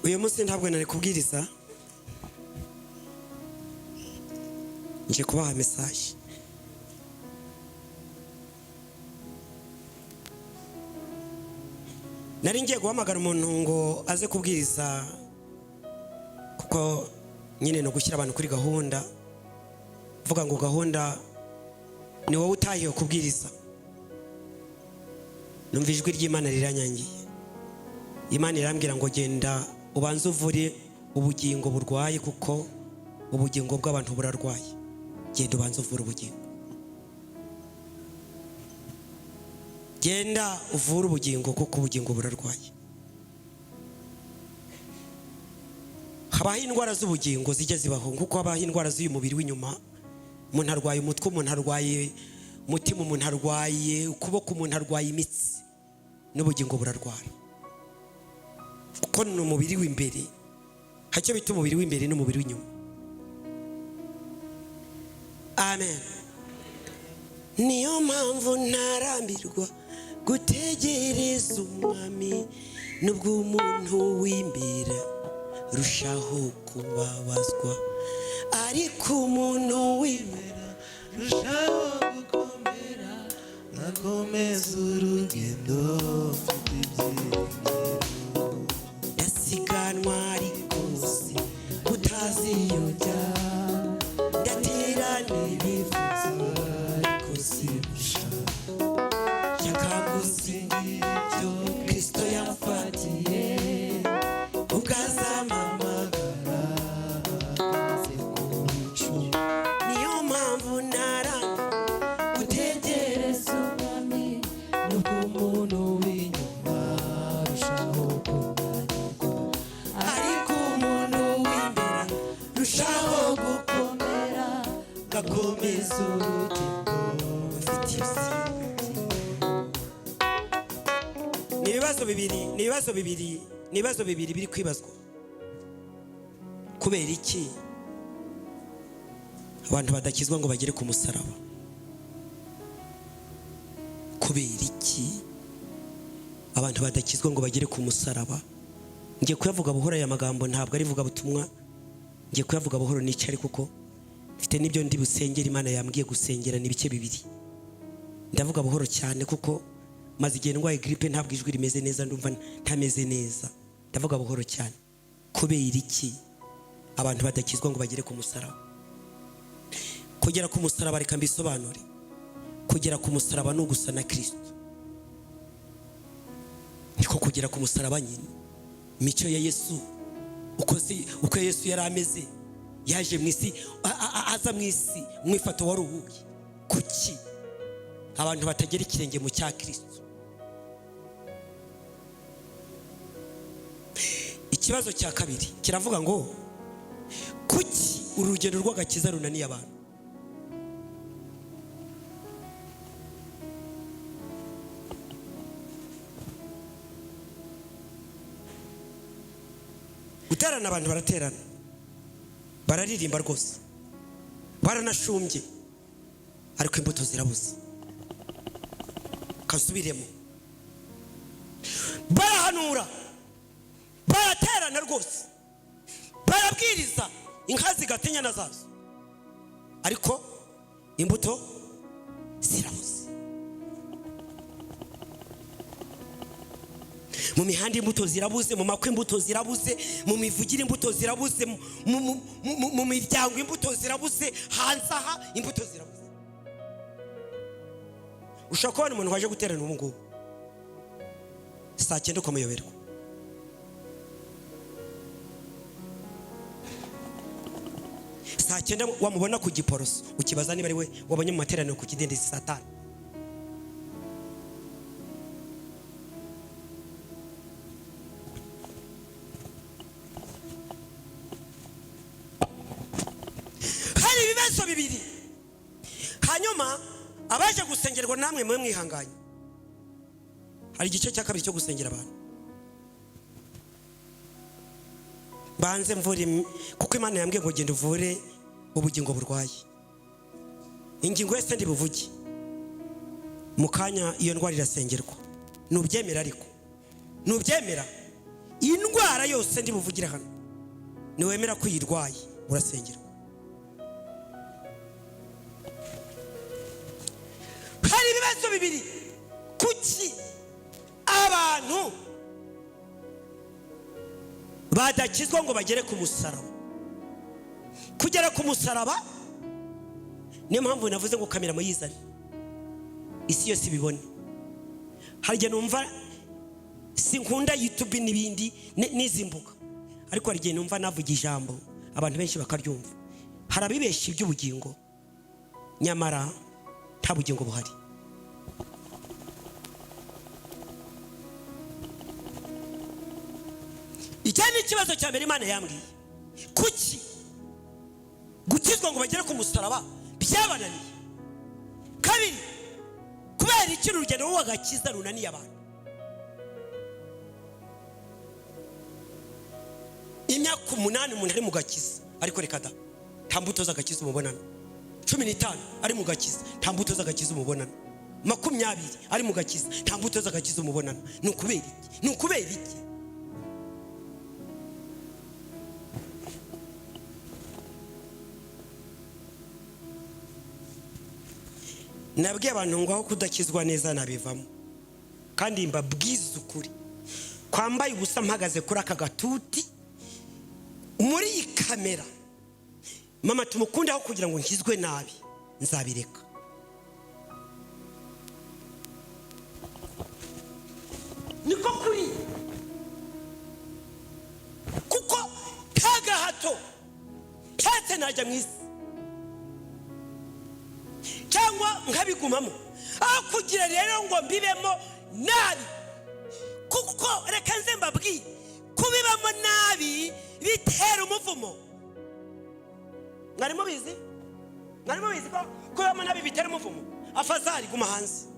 Uyu munsi ntabwo nari kubwiriza, nje kubaha message. Nari ngiye guhamagara umuntu ngo aze kubwiriza, kuko nyine ni ugushyira abantu kuri gahunda. Vuga ngo gahunda ni wowe utahiwe kubwiriza. Numva ijwi ry'Imana riranyangiye. Imana irambwira ngo genda ubanze uvure ubugingo burwaye, kuko ubugingo bw'abantu burarwaye. Genda ubanze uvure ubugingo, genda uvure ubugingo kuko ubugingo burarwaye. Habaho indwara z'ubugingo zijya zibaho, nkuko habaho indwara z'uyu mubiri w'inyuma. Umuntu arwaye umutwe, umuntu arwaye umutima, umuntu arwaye ukuboko, umuntu arwaye imitsi, n'ubugingo burarwara, kuko ni umubiri w'imbere. Hari icyo bita umubiri w'imbere n'umubiri w'inyuma. Amen. Niyo mpamvu ntarambirwa gutegereza Umwami, nubwo umuntu w'imbere rushaho kubabazwa, ariko umuntu w'imbere rushaho gukomera, nkakomeza urugendo mfite ibyiringiro. Ndasiganwa ariko si kutaziyobya, ndaterana ibivuzo ariko sirusha, nshaka gusingira ibyo Kristo yamfatiye, ubwo azampamagara Nze ku bicu. Niyo mpamvu ntara gutegereza Umwami, nubwo umuntu w'inyuma arushaho kunanirwa, ariko umuntu w'imbere rushaho gukomera, gakomeza urugendo mfite ibyiringiro. Ni ibibazo bibiri, ni ibibazo bibiri, ni ibibazo bibiri biri kwibazwa. Kubera iki abantu badakizwa ngo bagere ku musaraba? Kubera iki abantu badakizwa ngo bagere ku musaraba? Ngiye kuyavuga buhoro aya magambo, ntabwo ari ivugabutumwa. Ngiye kuyavuga buhoro nicare, kuko mfite n'ibyo ndi busengera. Imana yambwiye gusengera ni ibice bibiri. Ndavuga buhoro cyane kuko maze igihe ndwaye grippe, ntabwo ijwi rimeze neza, ndumva ntameze neza. Ndavuga buhoro cyane. Kubera iki abantu badakizwa ngo bagere ku musaraba? Kugera ku musaraba, reka mbisobanure. Kugera ku musaraba ni ugusa na Kristo, niko kugera ku musaraba nyine. Imico ya Yesu, uko si uko Yesu yari ameze, yaje mu isi, aza mu isi umwifato wari uwuhe? Kuki abantu batagera ikirenge mu cya Kristo? Ikibazo cya kabiri kiravuga ngo kuki urugendo rw'agakiza runaniye abantu? Guterana, abantu baraterana, bararirimba rwose, baranashumbye, ariko imbuto zirabuze. Kasubiremo: barahanura, baraterana rwose, barabwiriza, inka zigatinya na zazo, ariko imbuto zirabuze. Mu mihanda imbuto zirabuze, mu makwe imbuto zirabuze, mu mivugire imbuto zirabuze, mu miryango imbuto zirabuze, hanze aha imbuto zirabuze. Ushobora kubona umuntu waje guterana ubu ngubu saa 9 ukamuyoberwa. Saa 9 wamubona ku Giporoso, ukibaza niba ari we wabonye mu materaniro ku kidendezi saa 5. Hari ibibazo bibiri. Hanyuma abaje gusengerwa, namwe mwe mwihanganye, hari igice cya kabiri cyo gusengera abantu. Banze mvure, kuko Imana yambwiye ngo genda uvure ubugingo burwaye. Ingingo yose ndi buvuge mu kanya, iyo ndwara irasengerwa. Nubyemera, ariko nubyemera Indwara yose ndi buvugire hano, niwemera ko uyirwaye urasengerwa. Hari ibibazo bibiri: kuki abantu badakizwa ngo bagere ku musaraba? Kugera ku musaraba, niyo mpamvu navuze ngo kamera muyizane, isi yose ibibone. Hari igihe numva, sinkunda YouTube n'ibindi n'izi mbuga, ariko hari igihe numva navuga ijambo abantu benshi bakaryumva. Hari abibeshya iby'ubugingo, nyamara nta bugingo buhari. Icyo ni ikibazo cya mbere Imana yambwiye: kuki gukizwa ngo bagere ku musaraba byabananiye? Kabiri, kubera iki urugendo rw'agakiza runaniye abantu? Imyaka 8 umuntu ari mu gakiza, ariko reka da, nta mbuto z'agakiza umubonana. 15 ari mu gakiza, nta mbuto z'agakiza umubonana. 20 ari mu gakiza, nta mbuto z'agakiza umubonana. Ni ukubera iki? Ni ukubera iki? Nabwiye abantu ngo aho kudakizwa neza nabivamo, kandi mbabwize ukuri kwambaye ubusa, mpagaze kuri aka gatuti muri iyi kamera, mama tumukunde, aho kugira ngo nkizwe nabi nzabireka. Niko kuri, kuko nta gahato. Nshatse najya mu isi cyangwa nkabigumamo. Aho kugira rero ngo mbibemo nabi, kuko reka nze mbabwire, kubibamo nabi bitera umuvumo. Mwari mubizi? Mwari mubizi ko kubibamo nabi bitera umuvumo? Afazari guma hanze.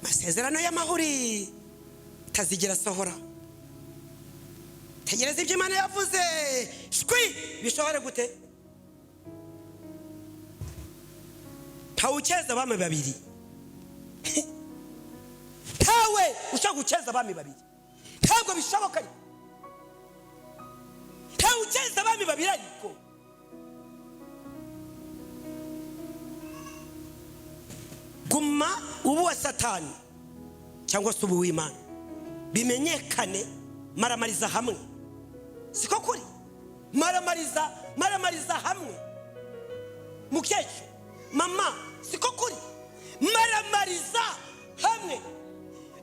Amasezerano y'amahuri tazigera asohora. Tegereza ibyo Imana yavuze, shwi bishobora gute? Ntawukeza abami babiri. Ntawe ushaka gukeza abami babiri, ntabwo bishoboka. Ntawukeza abami babiri. Ariko guma ubu wa Satani cyangwa se ubu w'Imana, bimenyekane. Maramariza hamwe, siko kuri? Maramariza, maramariza hamwe, mukecuru, mama, siko kuri? Maramariza hamwe,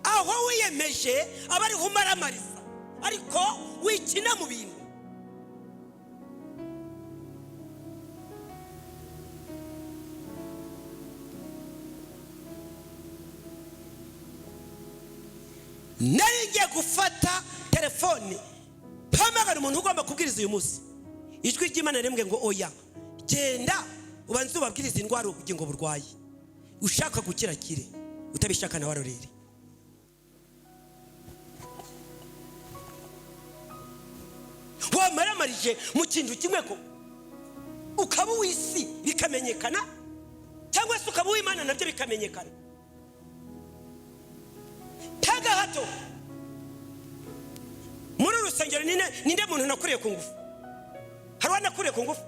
aho wiyemeje aba ariho umaramariza, ariko wikina mu bintu. Nari ngiye gufata telefone mpamagara umuntu ugomba kubwiriza uyu munsi, ijwi ry'Imana rimbwe ngo: "Oya, genda ubanze ubabwirize indwara ubugingo burwaye. Ushaka gukira kire, utabishaka nawe arorere." Wamaramarije mu kintu kimwe, ko ukaba uw'isi bikamenyekana, cyangwa se ukaba uw'Imana nabyo bikamenyekana. Gahato muri uru rusengero, ninde muntu nakuriye ku ngufu? Hari uwanakuriye ku ngufu?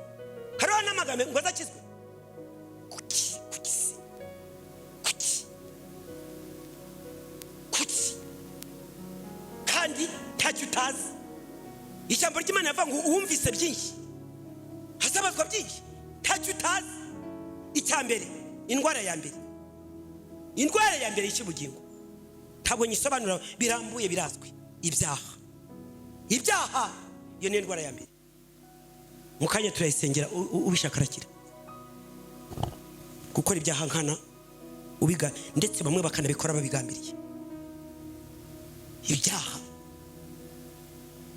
Hari uwanamagame ngo azakizwe? Kuki? Kuki se? Kuki? Kuki kandi ntacyo utazi? Ijambo ry'Imana rivuga ngo uwumvise byinshi hazabazwa byinshi. Ntacyo utazi. Icya mbere, indwara ya mbere, indwara ya mbere y'ubugingo, ntabwo nyisobanura birambuye, birazwi: ibyaha. Ibyaha, iyo ni indwara ya mbere. Mu kanya turayisengera, ubishaka arakira. Gukora ibyaha nkana ubiga, ndetse bamwe bakanabikora babigambiriye. Ibyaha,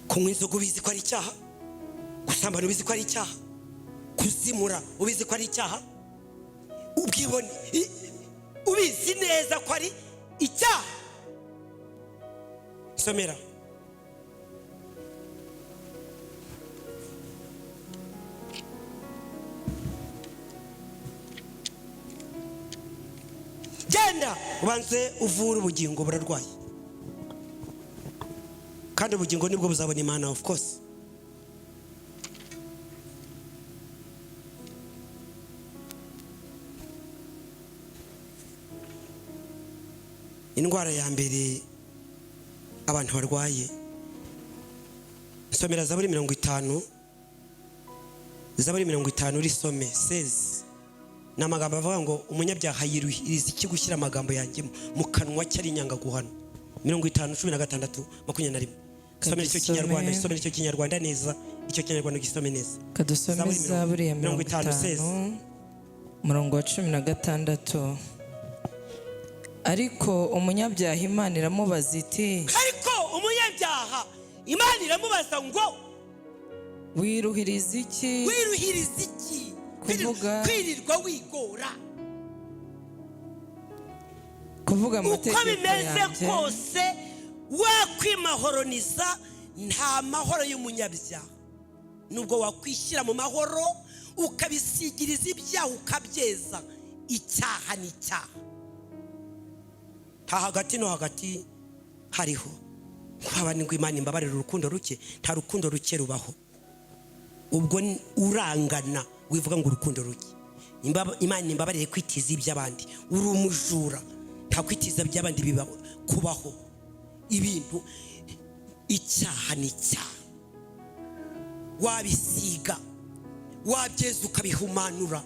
kunywa inzoga ubizi ko ari icyaha, gusambana ubizi ko ari icyaha, kuzimura ubizi ko ari icyaha, ubwibone ubizi neza ko ari icyaha. Somera. Genda ubanze uvure ubugingo, burarwaye, kandi ubugingo nibwo buzabona Imana, of course. Indwara ya mbere abantu barwaye, nsomera Zaburi 50, Zaburi 50, urisome 16. Ni amagambo avuga ngo umunyabyaha yiruhiriza iki gushyira amagambo yanjye mu kanwa cye ari inyanga guhana. 50, 16, 21. Somera icyo Kadusome. Kinyarwanda, somera icyo Kinyarwanda neza, icyo Kinyarwanda gisome neza. Kadusome. Zaburi Zaburi ya 50, 50, umurongo wa 16. Ariko umunyabyaha Imana iramubaza iti: Ariko umunyabyaha Imana iramubaza ngo: Wiruhiriza iki Wiruhiriza iki Kuvuga- kwirirwa wigora kuvuga uko amategeko bimeze yanjye kose, wakwimahoroniza, nta mahoro y'umunyabyaha. Nubwo wakwishyira mu mahoro, ukabisigiriza ibyaha, ukabyeza, icyaha ni icyaha. Nta hagati no hagati hariho kwaba ngo Imana imbabarire urukundo ruke. Nta rukundo ruke rubaho. Ubwo urangana wivuga ngo urukundo ruke. Imana imbabarire kwitiza iby'abandi. Uri umujura, nta kwitiza iby'abandi bibaho kubaho. Ibintu, icyaha ni icyaha. Wabisiga, wabyeza, ukabihumanura,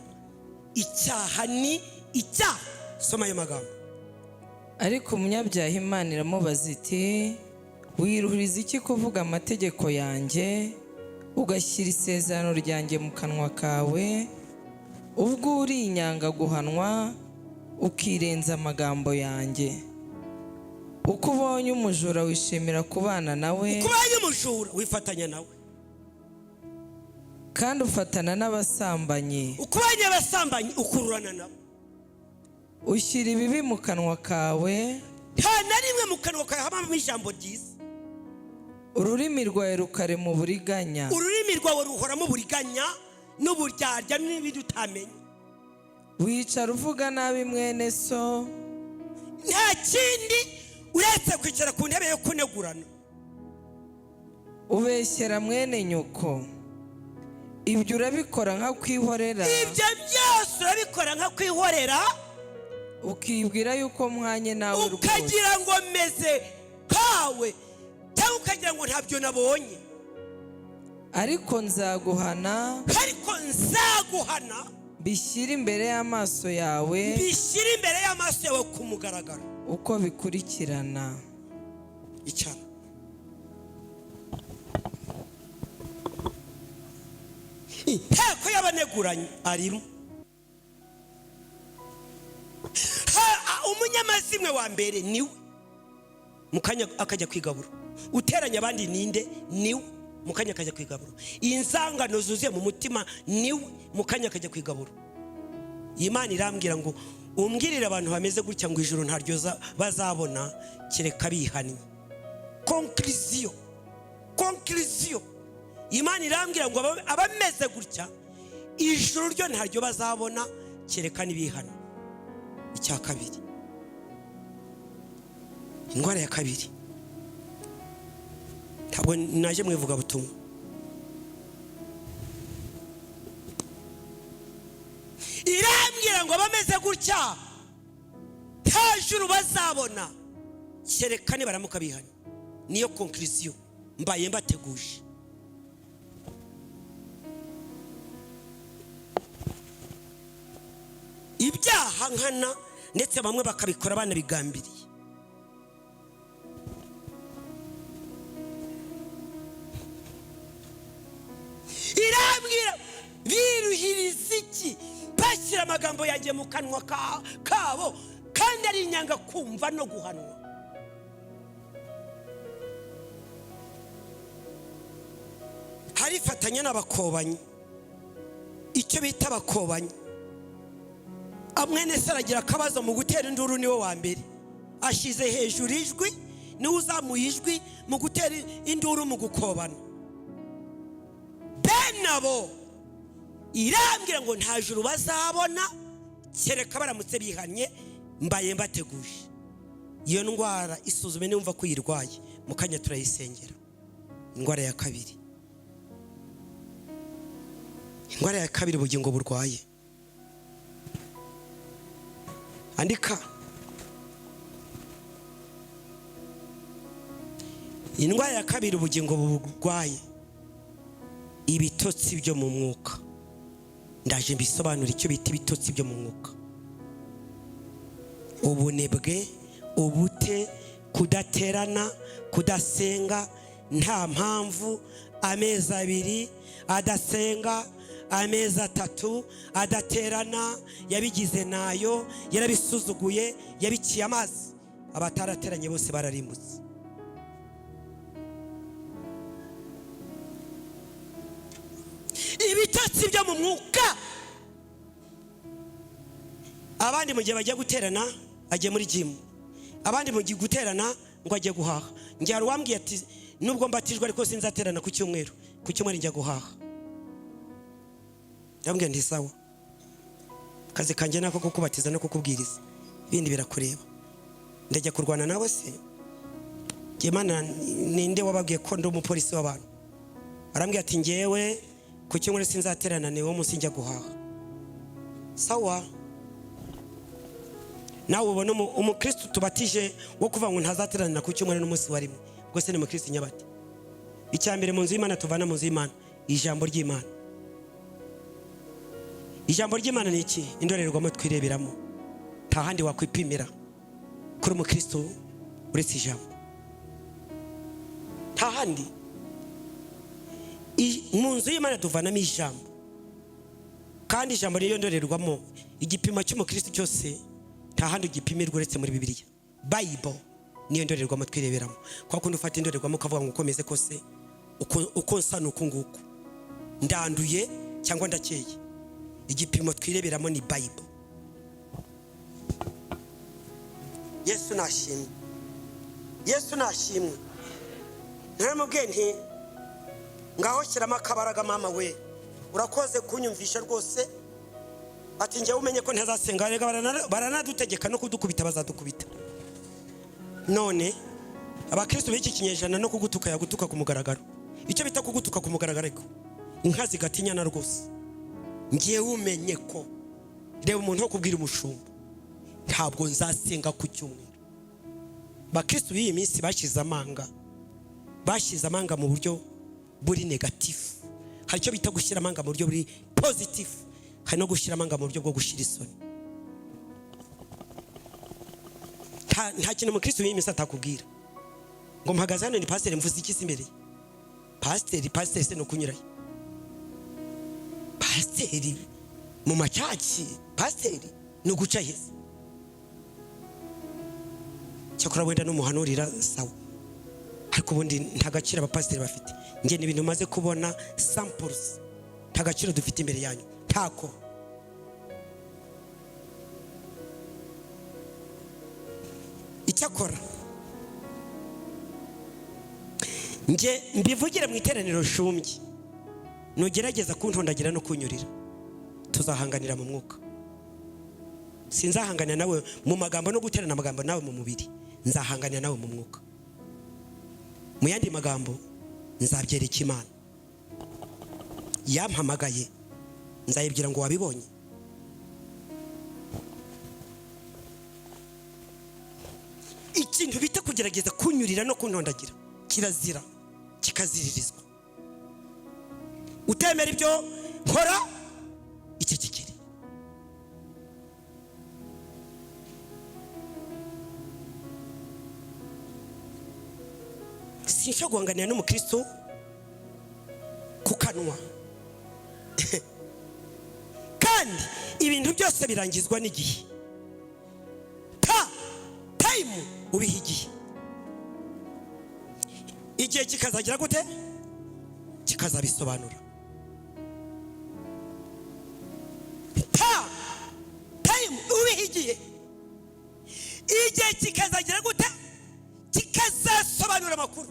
icyaha ni icyaha. Soma ayo magambo. Ariko umunyabyaha Imana iramubaza iti: Wiruhiriza iki kuvuga amategeko yanjye, ugashyira isezerano ryanjye mu kanwa kawe, ubwo uri inyanga guhanwa, ukirenza amagambo yanjye? Uko ubonye umujura wishimira kubana nawe, Uko ubaye umujura wifatanya nawe, kandi ufatana n'abasambanyi. Uko ubanye abasambanyi ukururana nabo. Ushyira ibibi mu kanwa kawe, Nta na rimwe mu kanwa kawe habamo ijambo ryiza. ururimi rwawe rukarema uburiganya. Ururimi rwawe ruhoramo uburiganya n'uburyarya n'ibindi utamenya. Wicara uvuga nabi mwene so. Nta kindi uretse kwicara ku ntebe yo kunegurana. Ubeshyera mwene nyoko. Ibyo urabikora nka kwihorera, Ibyo byose urabikora nka kwihorera, ukibwira yuko mwanye nawe rwose. Ukagira ngo meze nkawe, cyangwa ukagira ngo ntabyo nabonye. Ariko nzaguhana, Ariko nzaguhana, mbishyire imbere y'amaso yawe mbishyire imbere y'amaso yawe ku mugaragaro uko bikurikirana. Icyana inteko y'abaneguranye arimo. Umunyamazimwe wa mbere niwe, mu kanya akajya kwigabura. Uteranya abandi ninde? Niwe, mu kanya akajya kwigabura. Inzangano zuzuye mu mutima, niwe, mu kanya akajya kwigabura. Imana irambwira ngo umbwirire abantu bameze gutya ngo ijuru ntaryo bazabona kereka bihannye. Conclusion, conclusion, Imana irambwira ngo abameze gutya ijuru ryo ntaryo bazabona kereka nibihana. Icya kabiri, indwara ya kabiri, ntabwo naje mu ivugabutumwa. Irambwira ngo abameze gutya nta juru bazabona kereka nibaramuka bihana. Niyo conclusion mbaye mbateguje. Ibyaha nkana, ndetse bamwe bakabikora banabigambiriye. Irambwira biruhiriza iki bashyira amagambo yanjye mu kanwa kabo kandi ari inyanga kumva no guhanwa. Harifatanya n'abakobanyi, icyo bita abakobanyi. Mwene se aragira akabazo, mu gutera induru niwe wa mbere, ashyize hejuru ijwi, niwe uzamuye ijwi mu gutera induru, mu gukobana. Bene abo irambwira ngo nta juru bazabona kereka baramutse bihannye. Mbaye mbateguje iyo ndwara, isuzume nimba ko uyirwaye. Mu kanya turayisengera. Indwara ya kabiri, indwara ya kabiri ubugingo burwaye, andika. Indwara ya kabiri ubugingo burwaye, ibitotsi byo mu mwuka. Ndaje mbisobanura icyo bita ibitotsi byo mu mwuka. Ubunebwe, ubute, kudaterana, kudasenga nta mpamvu, amezi 2 adasenga, amezi 3 adaterana, yabigize nayo, yarabisuzuguye, yabiciye amazi. Abatarateranye bose bararimbutse. Ibitotsi byo mu mwuka. Abandi mu gihe bagiye guterana agiye muri jimu, abandi mu gihe guterana ngo agiye guhaha. Njye hari uwambwiye ati nubwo mbatijwe ariko sinzaterana ku cyumweru, ku cyumweru njya guhaha. Ndamubwira nti sawa, akazi kanjye nako kukubatiza no kukubwiriza, ibindi birakureba. Ndajya kurwana nawe se? Njye Mana, ninde wababwiye ko ndi umupolisi w'abantu? Arambwira ati ngewe ku cyumweru sinzaterana, ni wo munsi njya guhaha. Sawa, nawe ubona umukristo tubatije wo kuvuga ngo ntazateranira ku cyumweru n'umunsi wa rimwe, ubwo se ni umukristo nyabati? Icya mbere mu nzu y'Imana tuvana mu nzu y'Imana, ijambo ry'Imana. Ijambo ry'Imana ni iki? Indorerwamo twireberamo. Nta handi wakwipimira kuri umukristo uretse ijambo, nta handi. Mu nzu y'Imana tuvanamo ijambo, kandi ijambo niyo ndorerwamo. Igipimo cy'umukristo cyose nta handi ugipimirwa uretse muri Bibiliya. Bible niyo ndorerwamo twireberamo. Kwa kundi ufata indorerwamo ukavuga ngo uko meze kose, uko nsa nuku nguku, ndanduye cyangwa ndakeye. Igipimo twireberamo ni Bible. Yesu nashimwe, Yesu nashimwe. Naramubwiye nti ngaho shyiramo akabaraga mama we, urakoze kunyumvisha rwose. Ati njyewe umenye ko ntazasenga, rega baranadutegeka no kudukubita, bazadukubita. None abakristo b'iki kinyejana no kugutuka yagutuka ku mugaragaro. Icyo bita kugutuka ku mugaragaro, ariko inka zigatinyana rwose. Njyewe umenye ko, reba umuntu wo kubwira umushumba ntabwo nzasenga ku cyumweru. Abakristo b'iyi minsi bashyize amanga, bashyize amanga mu buryo buri negatifu. Hari icyo bita gushyira amanga mu buryo buri pozitifu, hari no gushyira amanga mu buryo bwo gushyira isoni. Nta kintu umukristo w'iyi minsi atakubwira. Ngo mpagaze hano ni pasiteri, mvuze iki se imbere? Pasiteri, pasiteri se ni ukunyurayo? Pasiteri mu macaci, pasiteri ni uguca heza. Cyakora wenda n'umuhanurira sawa, ariko ubundi nta gaciro abapasiteri bafite. Njye ni ibintu maze kubona samples, nta gaciro dufite imbere yanyu, ntako. Icyakora njye mbivugire mu iteraniro shumbye, nugerageza kuntondagira no kunyurira, tuzahanganira mu mwuka. Sinzahanganira nawe mu magambo no guterana amagambo nawe mu mubiri, nzahanganira nawe mu mwuka. Mu yandi magambo nzabyereka Imana yampamagaye, nzayibwira ngo wabibonye. Ikintu bita kugerageza kunyurira no kuntondagira kirazira, kikaziririzwa. Utemera ibyo nkora icyo kikiri. Sinshobora guhanganira n'umukristo ku kanwa. Kandi ibintu byose birangizwa n'igihe. Time ubiha igihe. Igihe kikazagira gute? Kikazabisobanura. Time ubiha igihe. Igihe kikazagira gute? Kikazasobanura amakuru.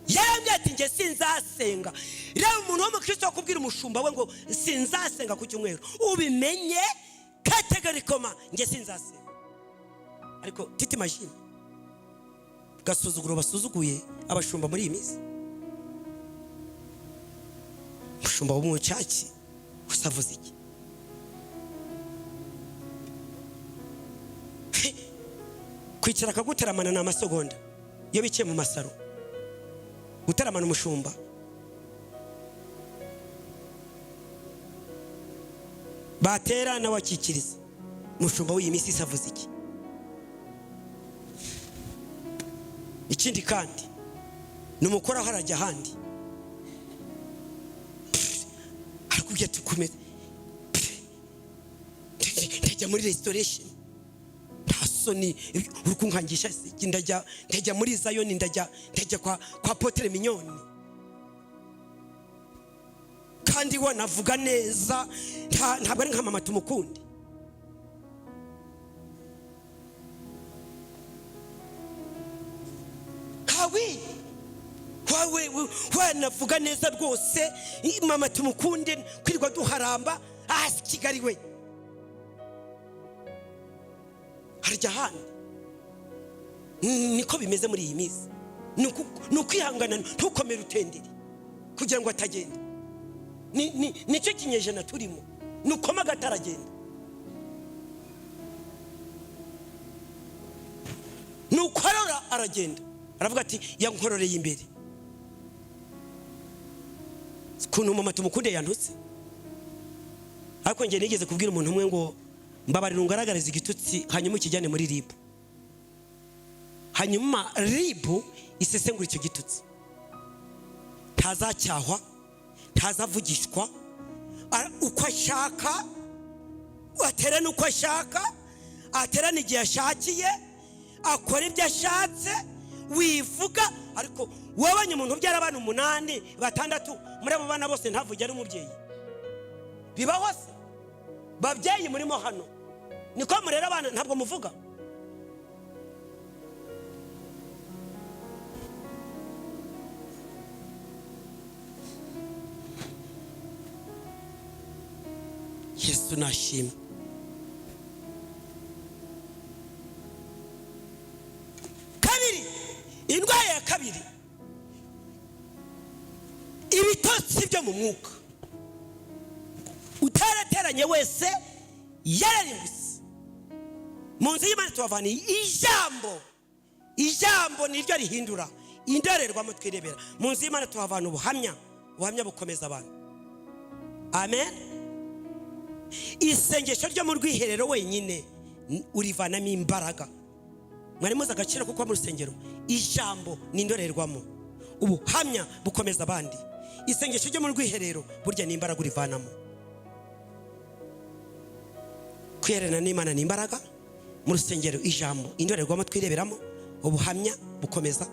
Yarambwiye ati njye sinzasenga. Reba umuntu w'umukristo wakubwira umushumba we ngo sinzasenga ku cyumweru, ubimenye Kategorikoma njye sinzasenga. Ariko titi machine gasuzuguro basuzuguye abashumba muri iyi minsi. Umushumba w'umucyaki usavuze iki? Kwicara akagutaramana ni amasegonda iyo bicaye mu masaro. Gutaramana umushumba batera nawe akikiriza. Umushumba w'iyi minsi isavuze iki? Ikindi kandi numukoraho arajya ahandi. Arakubwira ati komeza, ndajya muri restoration, nta soni uri kunkangisha, ndajya muri Zayoni, ndajya kwa Apotre Mignone. Kandi wanavuga neza, ntabwo ari nka mama tumukunde. Kawi wawe wanavuga neza rwose, mama tumukunde, kwirirwa duharamba si Kigali we harya handi. Niko bimeze muri iyi minsi. Ni ukwihangana, ntukomere utendere kugira ngo atagenda. Nicyo kinyejana turimo, nukoma agataragenda, nukorora aragenda. Aravuga ati yankororeye imbere. Kuntu mama tumukunde yantutse. Ariko njye nigeze kubwira umuntu umwe ngo mbabarira ungaragarize igitutsi hanyuma ukijyane muri RIB. Hanyuma RIB isesengura icyo gitutsi. Ntazacyahwa, ntazavugishwa, uko ashaka aterana, uko ashaka aterana, igihe ashakiye akora ibyo ashatse, wivuga. Ariko wabonye umuntu ubyara abana 8 6 muri abo bana bose ntavuge ari umubyeyi. Bibaho se? Babyeyi murimo hano niko murera abana, ntabwo muvuga. Yesu nashimwe. Kabiri, indwara ya kabiri, ibitotsi byo mu mwuka. Utarateranye wese yararimbutse. Mu nzu y'Imana tubavaniye ijambo. Ijambo niryo rihindura indorerwamo twirebera. Mu nzu y'Imana tuhavana ubuhamya, ubuhamya bukomeza abantu. Amen. Isengesho ryo mu rwiherero wenyine urivanamo imbaraga. Mwari muzi agaciro kuko mu rusengero ijambo ni indorerwamo, ubuhamya bukomeza abandi. Isengesho ryo mu rwiherero burya ni imbaraga urivanamo. Kwihererana n'Imana ni imbaraga. Mu rusengero ijambo indorerwamo twireberamo, ubuhamya bukomeza.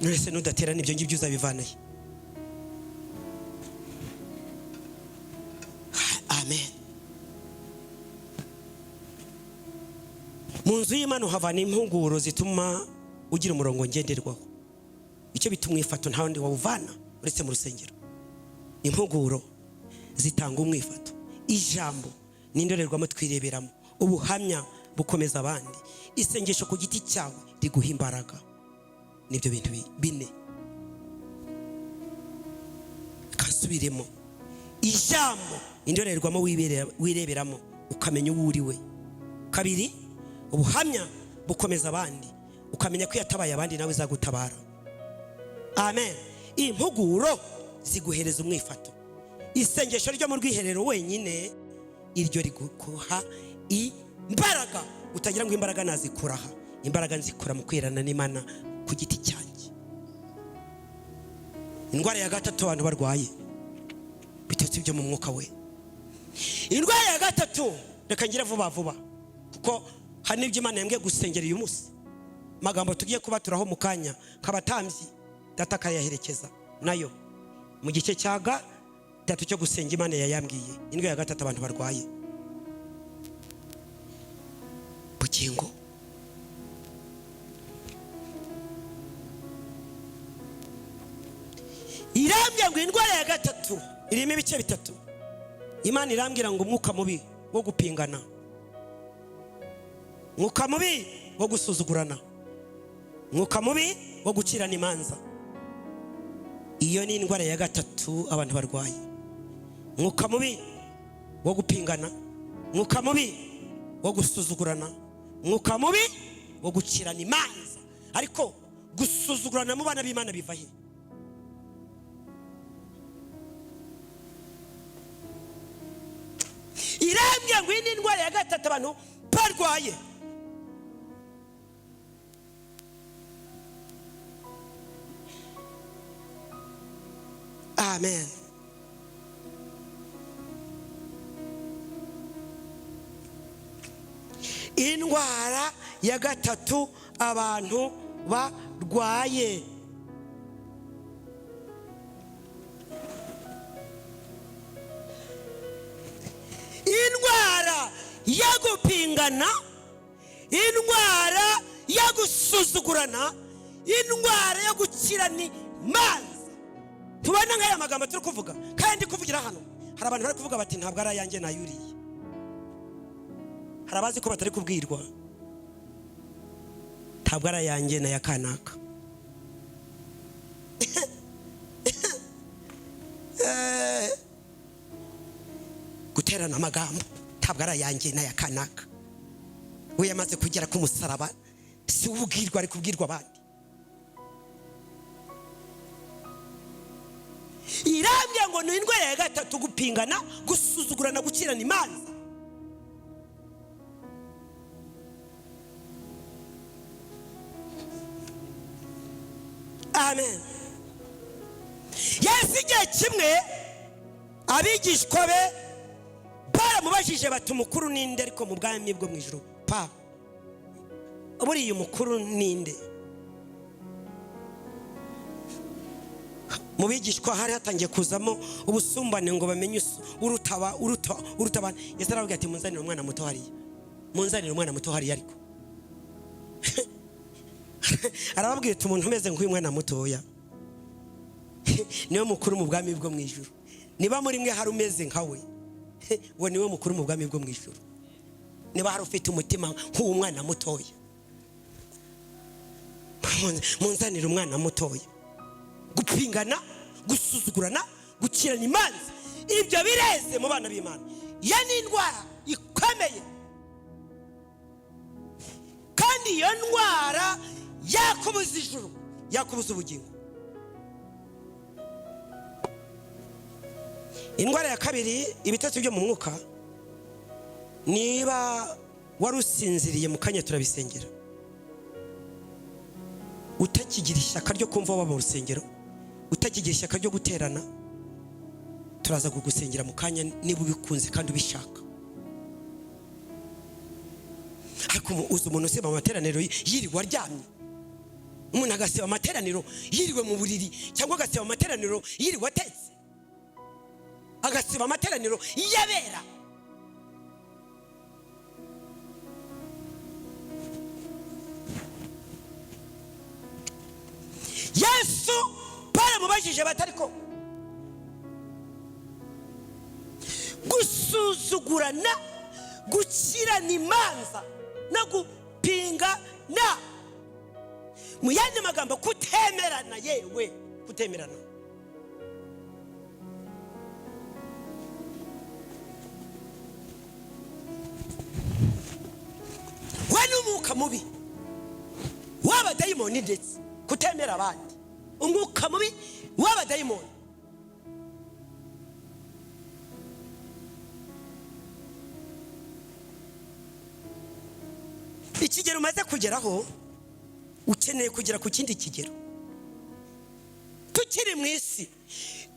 None se nudaterana ibyo ngibyo uzabivanaye? Amen. Mu nzu y'Imana uhavana impuguro zituma ugira umurongo ngenderwaho. Icyo bituma umwifato nta wundi wawuvana uretse mu rusengero. Impuguro zitanga umwifato. Ijambo ni indorerwamo twireberamo, ubuhamya bukomeza abandi. Isengesho ku giti cyawe riguha imbaraga. Nibyo bintu bine. Kasubiremo. Ijambo indorerwamo wireberamo ukamenya uwo uri we. Kabiri, ubuhamya bukomeza abandi, ukamenya ko yatabaye abandi nawe izagutabara. Amen. Impuguro ziguhereza umwifato. Isengesho ryo mu rwiherero wenyine iryo riguha imbaraga. Utagira ngo imbaraga nazikuraha, imbaraga nzikura mu kwirana n'Imana ku giti cyanjye. Indwara ya gatatu abantu barwaye bitotsi byo mu mwuka we. Indwara ya gatatu, reka ngira vuba vuba kuko hari n'ibyo Imana yambwiye gusengera uyu munsi. Magambo tugiye kubaturaho mu kanya kabatambyi data akayaherekeza nayo mu gice cya gatatu cyo gusenga Imana yayambwiye. Indwara ya gatatu abantu barwaye bugingo. Irambye ngo indwara ya gatatu irimo ibice bitatu. Imana irambwira ngo umwuka mubi wo gupingana, umwuka mubi wo gusuzugurana, umwuka mubi wo gucirana imanza. Iyo ni indwara ya gatatu abantu barwaye. Umwuka mubi wo gupingana, umwuka mubi wo gusuzugurana, umwuka mubi wo gucirana imanza. Ariko gusuzugurana mu bana b'Imana biva he? Irambwira ngo iyi ni indwara ya gatatu abantu barwaye. Amen. Indwara ya gatatu abantu barwaye. Indwara yo gupingana, indwara yo gusuzugurana, indwara yo gukirana imanza. Tubona nk'aya magambo turi kuvuga kandi kuvugira hano, hari abantu bari kuvuga bati ntabwo ari ayanjye nayuriye. Hari abazi ko batari kubwirwa, ntabwo ari ayanjye na ya kanaka. Guterana amagambo ntabwo ari ayanjye na ya kanaka. We yamaze kugera ku musaraba, si ubwirwa ari kubwirwa abandi. Irambya ngo ni indwara ya gatatu: gupingana, gusuzugurana, gukirana imanza. Amen. Yesu igihe kimwe abigishwa be baramubajije bati umukuru ninde ariko mu bwami bwo mu ijuru? Pa buriya umukuru ninde? Mu bigishwa hari hatangiye kuzamo ubusumbane ngo bamenye uruta uruta abantu. Yesu arababwira ati munzanire umwana muto hariya, munzanire umwana muto hariya. Ariko arababwira ati umuntu umeze nk'uyu mwana mutoya niwe mukuru mu bwami bwo mu ijuru. Niba muri mwe hari umeze nkawe, we niwe mukuru mu bwami bwo mu ijuru. Niba hari ufite umutima nk'uwo mwana mutoya, munzanire umwana mutoya. Gupingana, gusuzugurana, gukirana imanza, ibyo bireze mu bana b'Imana. Iyo ni indwara ikomeye, kandi iyo ndwara yakubuza ijuru, yakubuza ubugingo. Indwara ya kabiri, ibitotsi byo mu mwuka. Niba wari usinziriye mu kanya turabisengera, utakigira ishyaka ryo kumva waba mu rusengero, utakigira ishyaka ryo guterana, turaza kugusengera mu kanya niba ubikunze kandi ubishaka. Ariko uzi umuntu usiba amateraniro yirirwa aryamye, umuntu agasiba amateraniro yiriwe mu buriri, cyangwa agasiba amateraniro yiriwe atetse, agasiba amateraniro yabera. Yesu baramubajije bati ariko gusuzugurana, gukirana imanza no gupingana, mu yandi magambo kutemerana, yewe kutemerana. We n'umwuka mubi w'abadayimoni, ndetse kutemera abandi, umwuka mubi w'abadayimoni. Ikigero umaze kugeraho ukeneye kugera ku kindi kigero. Tukiri mu isi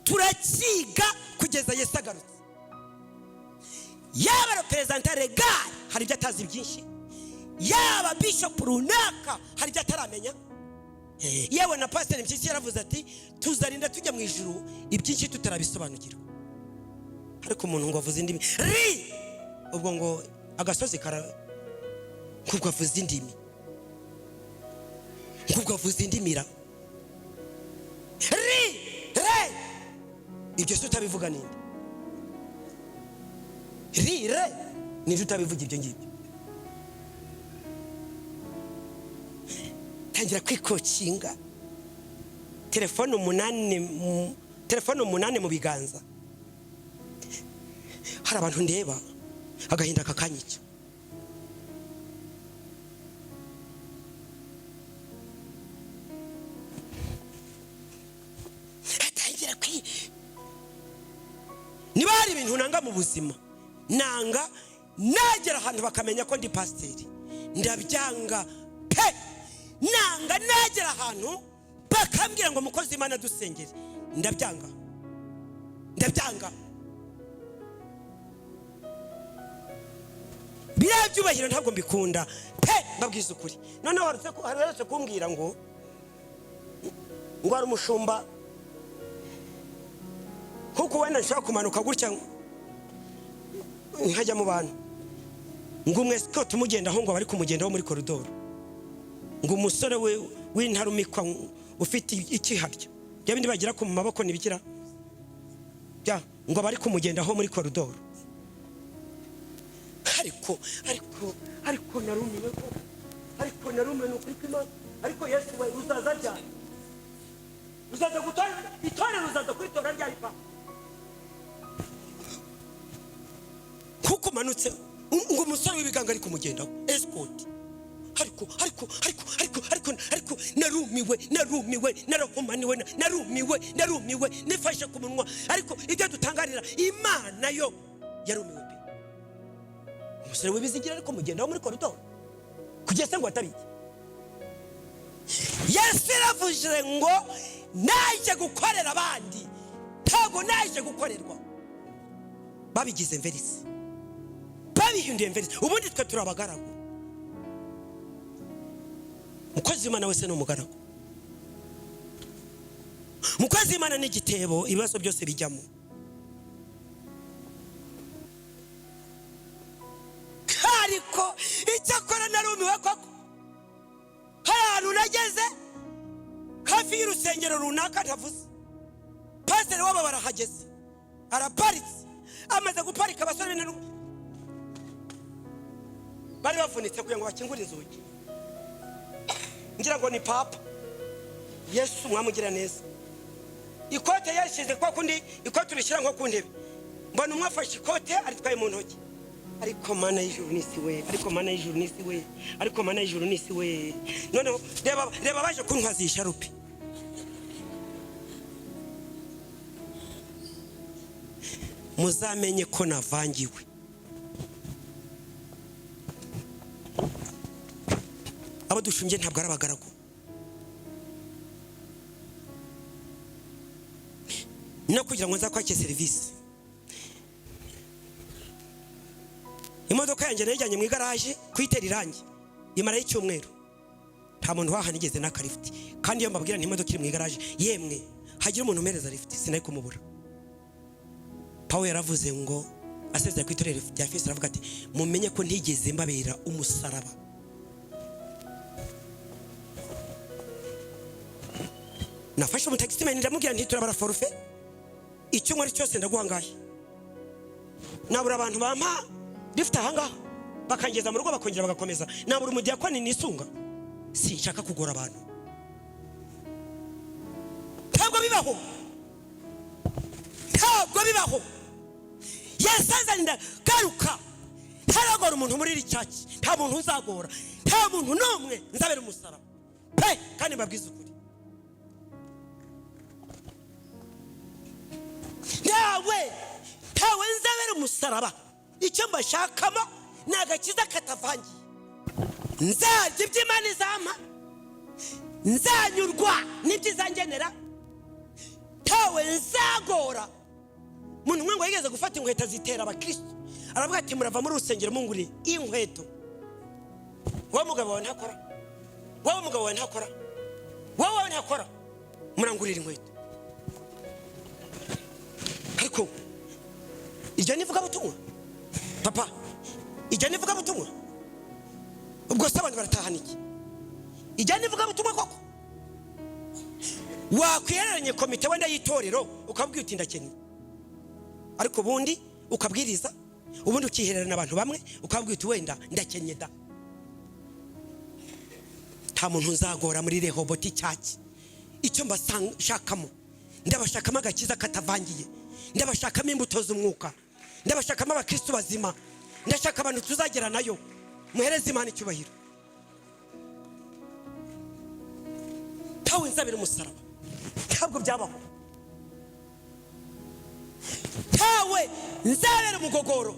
turakiga kugeza Yesu agarutse. Yaba reperezanta regari hari ibyo atazi byinshi, yaba bishop runaka hari ibyo ataramenya, yewe na pasiteri Mpyisi yaravuze ati tuzarinda tujya mu ijuru ibyinshi tutarabisobanukirwa. Ariko umuntu ngo avuze indimi ri, ubwo ngo agasozi kara, kubwo avuze indimi, kubwo avuze indimira ri re, ibyo se utabivuga ninde? Rire ninde utabivuga ibyo ngibyo? Tangira kwikokinga telefone 8, telefone 8 mu biganza. Hari abantu ndeba agahinda kakanyica. Atangira kwi niba hari ibintu nanga mu buzima, nanga nagera ahantu bakamenya ko ndi pasiteri, ndabyanga pe. Nanga nagera ahantu bakambwira ngo mukozi Imana dusengere, ndabyanga, ndabyanga. Biriya byubahiro ntabwo mbikunda pe, mbabwiza ukuri. Noneho harutse kumbwira ngo hari umushumba, kuko wenda nshobora kumanuka gutya nkajya mu bantu, ngo umwe ko tumugendaho, ngo bari kumugendaho muri koridoro, ngo umusore we w'intarumikwa ufite ikiharya bya bindi bagira ku maboko ntibikira, ngo bari kumugendaho muri koridoro. Ariko ariko ariko narumiwe ko, ariko narumiwe ni ukuri kw'Imana. Ariko Yesu we, uzaza ryari? Uzaza gutora itorero? Uzaza kuritora ryari pa? Kuko umanutse ngo umusore w'ibiganga ari kumugendaho escort. Ariko ariko ariko ariko ariko ariko narumiwe, narumiwe, narahumaniwe, narumiwe, narumiwe, nifashe ku munwa. Ariko ibyo dutangarira Imana yo yarumiwe pe. Umusore w'ibizigira ariko mugendaho muri koridoro kugeza ngo atabiki. Yesu yaravuze ngo naje gukorera abandi, ntabwo naje gukorerwa. Babigize mverisi, babihinduye mverisi. Ubundi twe turi abagaragu. Umukozi w'Imana wese ni umugaragu. Umukozi w'Imana ni igitebo ibibazo byose bijyamo. Ariko icyakora narumiwe koko. Hari ahantu nageze hafi y'urusengero runaka ntavuze, pasiteri wabo barahageze, araparitse, amaze guparika abasore b'intare bari bavunitse kugira ngo bakingure inzugi, ngira ngo ni papa. Yesu mwamugira neza. Ikote yashyize kwa kundi ikote urishyira nko ku ntebe, mbona umwe afashe ikote aritwaye mu ntoki. Ariko Mana y'ijuru n'isi we, ariko Mana y'ijuru n'isi we, ariko Mana y'ijuru n'isi we. Noneho reba, reba baje kuntwaza iyi sharupe. Muzamenye ko navangiwe. Abo dushumbye ntabwo ari abagaragu. No kugira ngo nzakwake serivisi, imodoka yanjye nayijyanye mu igaraje kuyitera irangi, imarayo icyumweru, nta muntu wahanigeze n'aka lifuti. Kandi iyo mbabwira nti imodoka iri mu igaraje, yemwe hagira umuntu umereza lifuti, sinari kumubura. Pawulo yaravuze ngo asezera ku itorero rya Efeso, aravuga ati mumenye ko ntigeze mbabera umusaraba. Nafashe umutagisimeni ndamubwira nti turabara forufe icyumweru cyose ndaguhangaye, nabura abantu bampa lifuti ahangaha bakangeza mu rugo bakongera bagakomeza, nabura umudiyakoni nisunga, sinshaka kugora abantu. Ntabwo bibaho, ntabwo bibaho. Yasazanira garuka, ntaragora umuntu muri iri cyaki, nta muntu uzagora, nta muntu n'umwe nzabera umusaraba pe. Kandi mbabwize ukuri, ntawe, ntawe nzabera umusaraba. Icyo mbashakamo ni agakiza katavangiye. Nzarya ibyo Imana izampa, nzanyurwa n'ibyo izangenera, ntawe nzagora. Umuntu umwe ngo yigeze gufata inkweto azitera abakristo, aravuga ati murava muri rusengero mungurire inkweto. Wowe mugabo wawe ntakora, wowe mugabo wawe ntakora, wowe wawe ntakora, murangurira inkweto. Ariko iryo ni ivugabutumwa papa, iryo ni ivugabutumwa. Ubwo se abantu baratahana iki? Iryo ni ivugabutumwa koko? Wakwihereranye komite wenda y'itorero ukabwira uti ndakennye, ariko ubundi ukabwiriza Ubundi ukihererana abantu bamwe, ukabwira uti: "Wenda ndakennye da." Nta muntu nzagora muri Rehoboti Church. Icyo mbashakamo, ndabashakamo agakiza katavangiye, ndabashakamo imbuto z'umwuka, ndabashakamo abakristo bazima, ndashaka abantu tuzagera nayo. Muhereze Imana icyubahiro. Ntawe nzabera umusaraba, ntabwo byabaho. Ntawe nzabera umugogoro.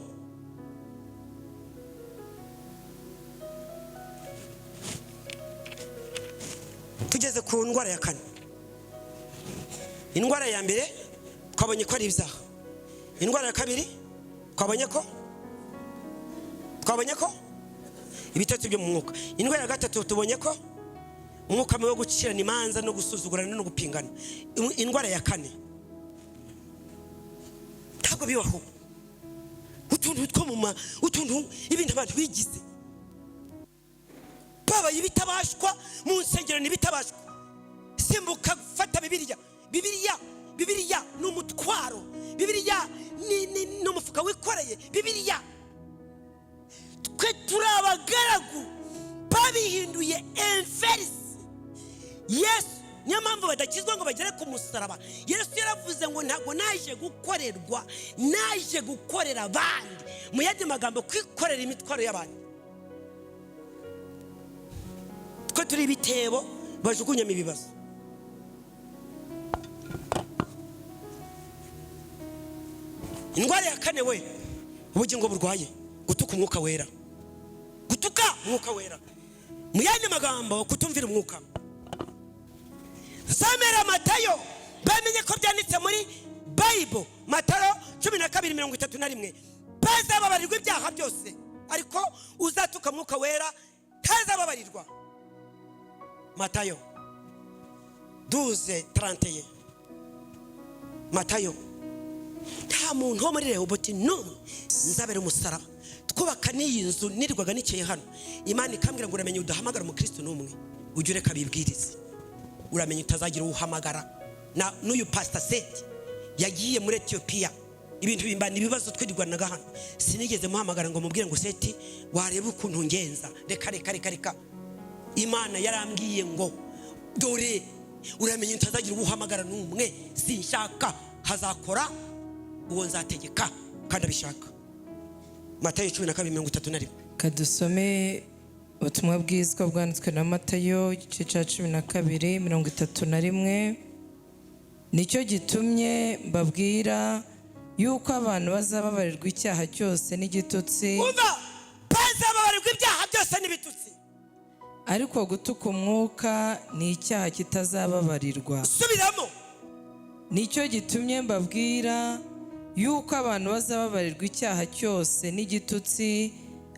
Tugeze ku ndwara ya kane. Indwara ya mbere twabonye ko ari ibyaha. Indwara ya kabiri twabonye ko ibitotsi byo mu mwuka. Indwara ya gatatu tubonye ko umwuka mubi wo gucirana imanza no gusuzugurana no gupingana. Indwara ya kane, ntabwo bibaho, utuntu two mu ma utuntu, ibintu abantu bigize, babaye ibitabashwa mu nsengero. Ntibitabashwa. Simbuka, fata Bibiliya. Bibiliya, Bibiliya ni umutwaro. Bibiliya ni umufuka wikoreye. Bibiliya, twe turi abagaragu, babihinduye inverse. Yesu, niyo mpamvu badakizwa ngo bagere ku musaraba. Yesu yaravuze ngo: "Ntabwo naje gukorerwa, naje gukorera abandi." Mu yandi magambo, kwikorera imitwaro y'abandi. Twe turi ibitebo bajugunyamo ibibazo. Indwara ya kane we, ubugingo burwaye, gutuka Umwuka Wera. Gutuka Umwuka Wera, mu yandi magambo, kutumvira Umwuka. Samera Matayo, bamenye ko byanditse muri Bible, Matayo 12:31: "Bazababarirwa ibyaha byose, ariko uzatuka Mwuka Wera ntazababarirwa." Matayo 12:31. Matayo. Nta muntu wo muri Rehoboti n'umwe nzabera umusaraba. Twubaka n'iyi nzu, nirirwaga nicaye hano, Imana ikambwira ngo: "Uramenye udahamagara umukristo n'umwe, ujye ureka bibwirize. Uramenye utazagira uwo uhamagara." Na n'uyu Pasita Seti yagiye muri Etiyopiya, ibintu bimbana ibibazo, twirirwanaga hano, sinigeze muhamagara ngo mubwire ngo: "Seti, warebe ukuntu ngenza." Reka, reka, reka, reka. Imana yarambwiye ngo: "Dore uramenye utazagira uwo uhamagara n'umwe. Sinshaka, hazakora uwo nzategeka kandi abishaka." Matayo 12:31. Kadusome ubutumwa bwiza bwanditswe na Matayo, igice cya 12:31. Nicyo gitumye mbabwira yuko abantu bazababarirwa icyaha cyose n'igitutsi, Umva, bazababarirwa ibyaha byose n'ibitutsi, ariko gutuka Umwuka ni icyaha kitazababarirwa. Subiramo. Nicyo gitumye mbabwira yuko abantu bazababarirwa icyaha cyose n'igitutsi,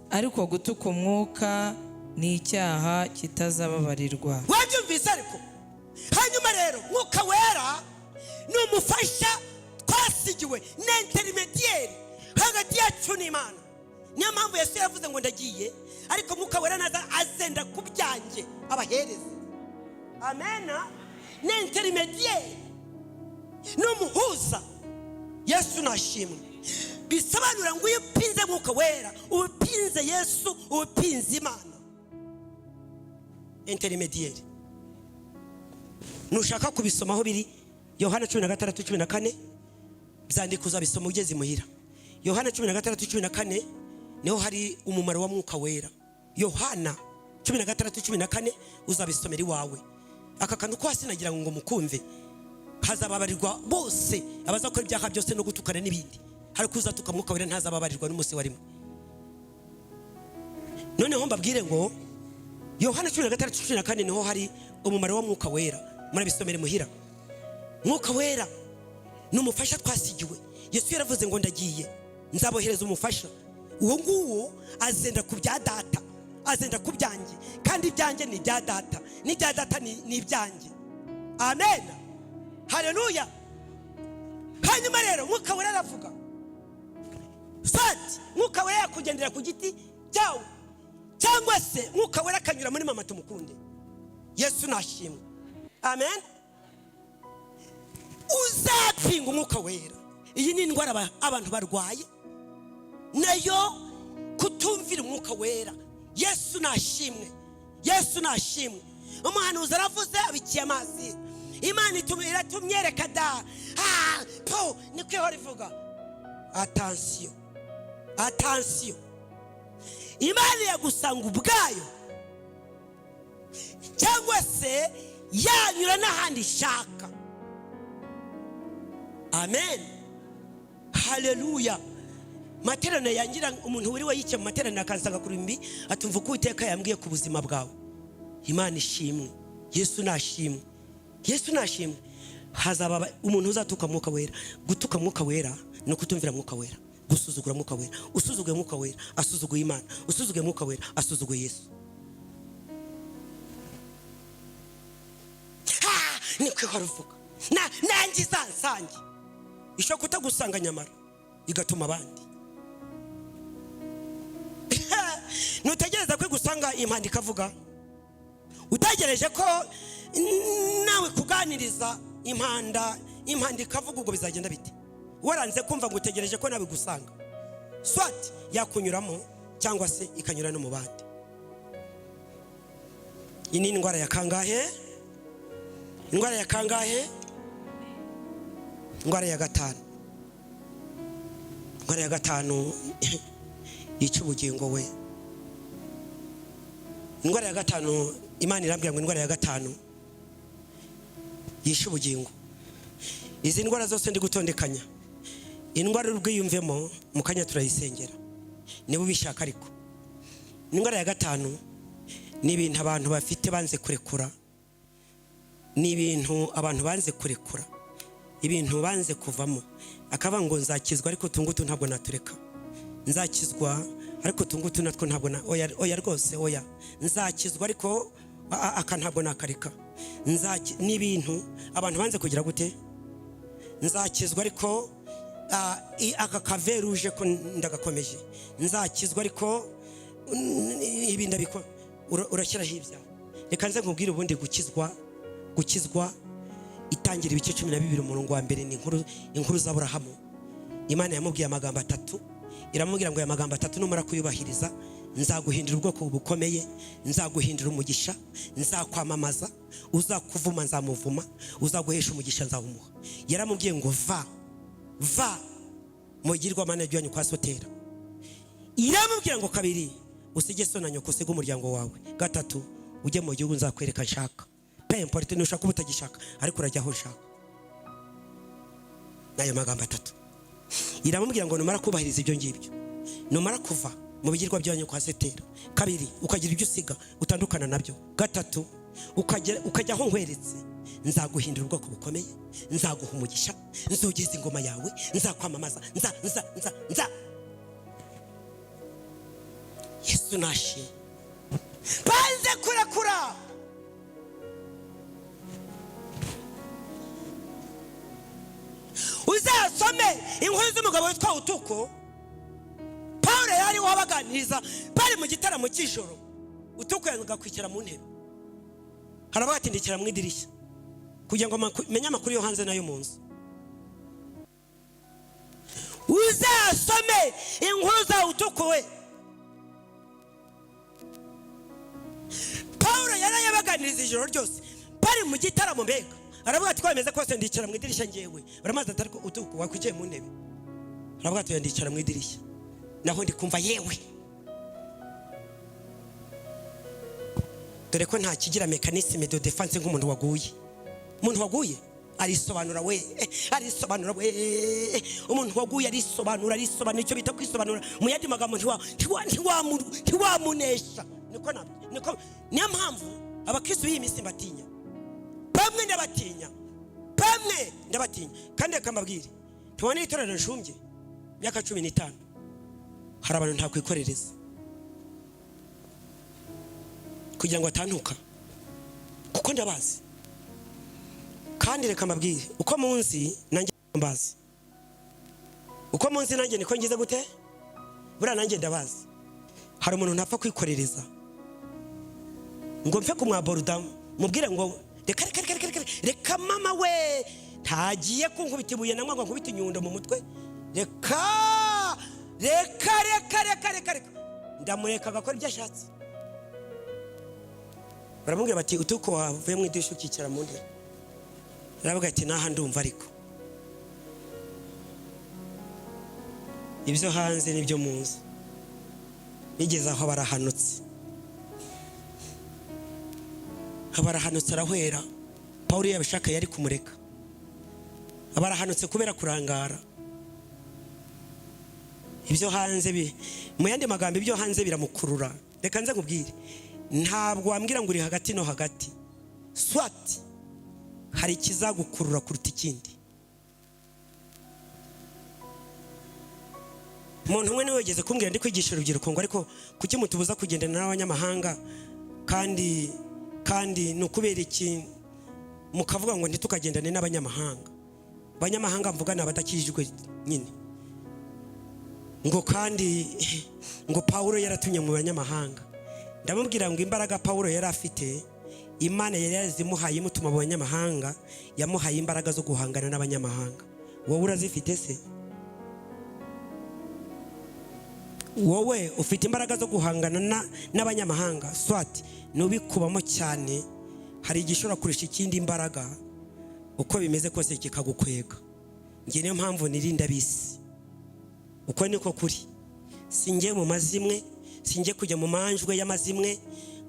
ariko gutuka Umwuka ni icyaha kitazababarirwa. Wabyumvise? Ariko hanyuma rero, Mwuka Wera ni umufasha twasigiwe, ni intermédiaire hagati yacu n'Imana. Niyo mpamvu Yesu yavuze ngo: "Ndagiye, ariko Mwuka Wera naza azenda ku byanjye abahereze." Amena. Ni intermédiaire, ni umuhuza. Yesu nashimwe. Bisobanura ngo iyo upinze Mwuka Wera, uba upinze Yesu, uba upinze Imana. Intermédiaire. Nushaka kubisoma aho biri, Yohana 16:14. Byandika, uzabisoma ugeze imuhira. Yohana 16:14, niho hari umumaro wa Mwuka Wera. Yohana 16:14, uzabisomera iwawe. Aka kantu ko hasi nagira ngo mukumve: hazababarirwa bose abazakora ibyaha byose no gutukana n'ibindi, ariko uzatuka Mwuka Wera ntazababarirwa n'umunsi wa rimwe. Noneho mbabwire ngo Yohana 16:14 niho hari umumaro wa Mwuka Wera. Murabisomere muhira. Mwuka Wera ni umufasha twasigiwe. Yesu yaravuze ngo: "Ndagiye, nzabohereza umufasha. Uwo nguwo azenda ku bya Data, azenda ku byanjye, kandi ibyanjye ni ibya Data, n'ibya Data ni ibyanjye." Amen, haleluya. Hanyuma rero, Mwuka Wera aravuga sati. Mwuka Wera yakugendera ku giti cyawe, cyangwa se Mwuka Wera akanyura muri mama Tumukunde. Yesu nashimwe. Amen. Uzapinga Umwuka Wera, iyi ni indwara abantu barwaye. Nayo kutumvira Umwuka Wera. Yesu nashimwe, Yesu nashimwe. Umuhanuzi aravuze, abikiye amazi, Imana iratumyereka da. Ah, po niko ihora ivuga. Attention, attention! Imana iragusanga ubwayo cyangwa se yanyura n'ahandi ishaka. Amen, haleluya. Materaniro yangira umuntu wiriwe yicaye mu materaniro akansanga ku rumbi, atumva uko Uwiteka yambwiye ku buzima bwawe. Imana ishimwe, Yesu nashimwe, Yesu nashimwe. Hazaba umuntu uzatuka Mwuka Wera. Gutuka Mwuka Wera ni ukutumvira Mwuka Wera, gusuzugura Mwuka Wera. Usuzuguye Mwuka Wera asuzuguye Imana, usuzuguye Mwuka Wera asuzuguye Yesu. Ha, niko ihora uvuga na nanjye izansange. Ishobora kutagusanga nyamara igatuma abandi. Ntutegereza ko igusanga impanda ikavuga, utegereje ko nawe kuganiriza impanda, impanda ikavuga. Ubwo bizagenda bite waranze kumva ngo utegereje ko nawe igusanga? Soit yakunyuramo cyangwa se ikanyura no mu bandi. Iyi ni indwara ya kangahe? Indwara ya kangahe? Indwara ya gatanu, indwara ya gatanu yica ubugingo we. Indwara ya gatanu, Imana irambwira ngo indwara ya gatanu yishe ubugingo. Izi ndwara zose ndi gutondekanya, indwara urwiyumvemo mu kanya turayisengera niba ubishaka. Ariko indwara ya gatanu ni ibintu abantu bafite banze kurekura, ni ibintu abantu banze kurekura, ibintu banze kuvamo. Akavuga ngo nzakizwa ariko utungutu ntabwo natureka, nzakizwa ariko utungutu natwo ntabwo na oya, oya rwose, oya, nzakizwa ariko aka ntabwo nakareka. Ni ibintu abantu banze kugira gute? Nzakizwa ariko aka kaveruje ko ndagakomeje, nzakizwa ariko ibi ndabiko. Urashyiraho ibyawe. Reka nze nkubwire ubundi gukizwa. Itangira ibice 12 umurongo wa mbere, ni inkuru z'Aburahamu. Imana yamubwiye amagambo atatu, iramubwira ngo aya magambo atatu numara kuyubahiriza, nzaguhindura ubwoko bukomeye, nzaguhindura umugisha, nzakwamamaza, uzakuvuma nzamuvuma, uzaguhesha umugisha nzawumuha. Yaramubwiye ngo va, va mu bigirwamana byanyu kwa Sotera. Iramubwira ngo kabiri, usige so na nyoko, usige umuryango wawe. Gatatu, ujye mu gihugu nzakwereka nshaka. Peu importe nushaka uba utagishaka, ariko urajya aho nshaka. N'ayo magambo atatu iramubwira ngo numara kubahiriza ibyo ngibyo, numara kuva mu bigirwa byanyu kwa Setera, kabiri ukagira ibyo usiga utandukana nabyo, gatatu ukajya aho nkweretse, nzaguhindura ubwoko bukomeye, nzaguha umugisha, nzogeza ingoma yawe, nzakwamamaza, nza nza nza nza. Yesu nashimwe. Banze kurekura. Uzasome inkuru z'umugabo witwa Utuko. Paul yari wabaganiriza, bari mu gitaramo cy'ijoro. Utuko yanga kwicara mu ntebe, haravuga ati ndicara mu idirishya kugira ngo menye amakuru yo hanze n'ayo mu nzu. Uzasome inkuru za Utuko we. Paul yarayabaganiriza ijoro ryose bari mu gitaramo. Mbega aravuga ati kwemeza kose ndicara mu idirishya ngewe. Baramaze ati ariko Utuko wakwicaye mu ntebe? Aravuga ati ndicara mu idirishya, naho ndi kumva yewe. Dore ko nta kigira mécanisme de défense nk'umuntu waguye. Umuntu waguye arisobanura we, arisobanura we. Umuntu waguye arisobanura, arisobanura, icyo bita kwisobanura. Mu yandi magambo, ntiwamunesha. Niko nabyo, niko. Niyo mpamvu abakristo b'iyi minsi mbatinya bamwe, ndabatinya bamwe, ndabatinya. Kandi reka mbabwire, tubone itorero nshumbye imyaka 15, hari abantu ntakwikorereza kugira ngo atantuka, kuko ndabazi. Kandi reka mbabwire, uko munzi nanjye mbazi, uko munzi nanjye niko ngize gute, buriya nanjye ndabazi. Hari umuntu ntapfa kwikorereza ngo mfe kumwaboruda, mubwire ngo reka, reka, reka, reka, reka mama we, ntagiye kunkubita ibuye nangwa ngo nkubite inyundo mu mutwe. Reka. Reka reka reka reka reka, ndamureka agakora ibyo ashatse. Baramubwira bati utuko wavuye mu idirishya ukicara mu ntebe. Aravuga ati naha ndumva, ariko ibyo hanze nibyo muzi. Bigeze aho barahanutse, barahanutse, arahwera. Pawulo yabishaka yari kumureka. Barahanutse kubera kurangara. Ibyo hanze bi mu yandi magambo, ibyo hanze biramukurura. Reka nze nkubwire, ntabwo wambwira ngo uri hagati no hagati. Swati hari ikizagukurura kuruta ikindi. Umuntu umwe niwe wigeze kumbwira, ndi kwigisha urubyiruko, ngo ariko kuki mutubuza kugendana n'abanyamahanga, kandi ni ukubera iki mukavuga ngo ntitukagendane n'abanyamahanga? Abanyamahanga mvuga ni abadakijijwe nyine. Ngo kandi ngo Pawulo yaratumye mu banyamahanga. Ndamubwira ngo imbaraga Pawulo yari afite, Imana yari yarazimuhaye imutuma mu banyamahanga, yamuhaye imbaraga zo guhangana n'abanyamahanga. Wowe urazifite se? Wowe ufite imbaraga zo guhangana n'abanyamahanga? Swati nubikubamo cyane, hari igishobora kurusha ikindi imbaraga, uko bimeze kose kikagukwega. Njye niyo mpamvu nirinda bisi. Uko niko kuri. Sinjye mu mazimwe, sinjye kujya mu manjwe y'amazimwe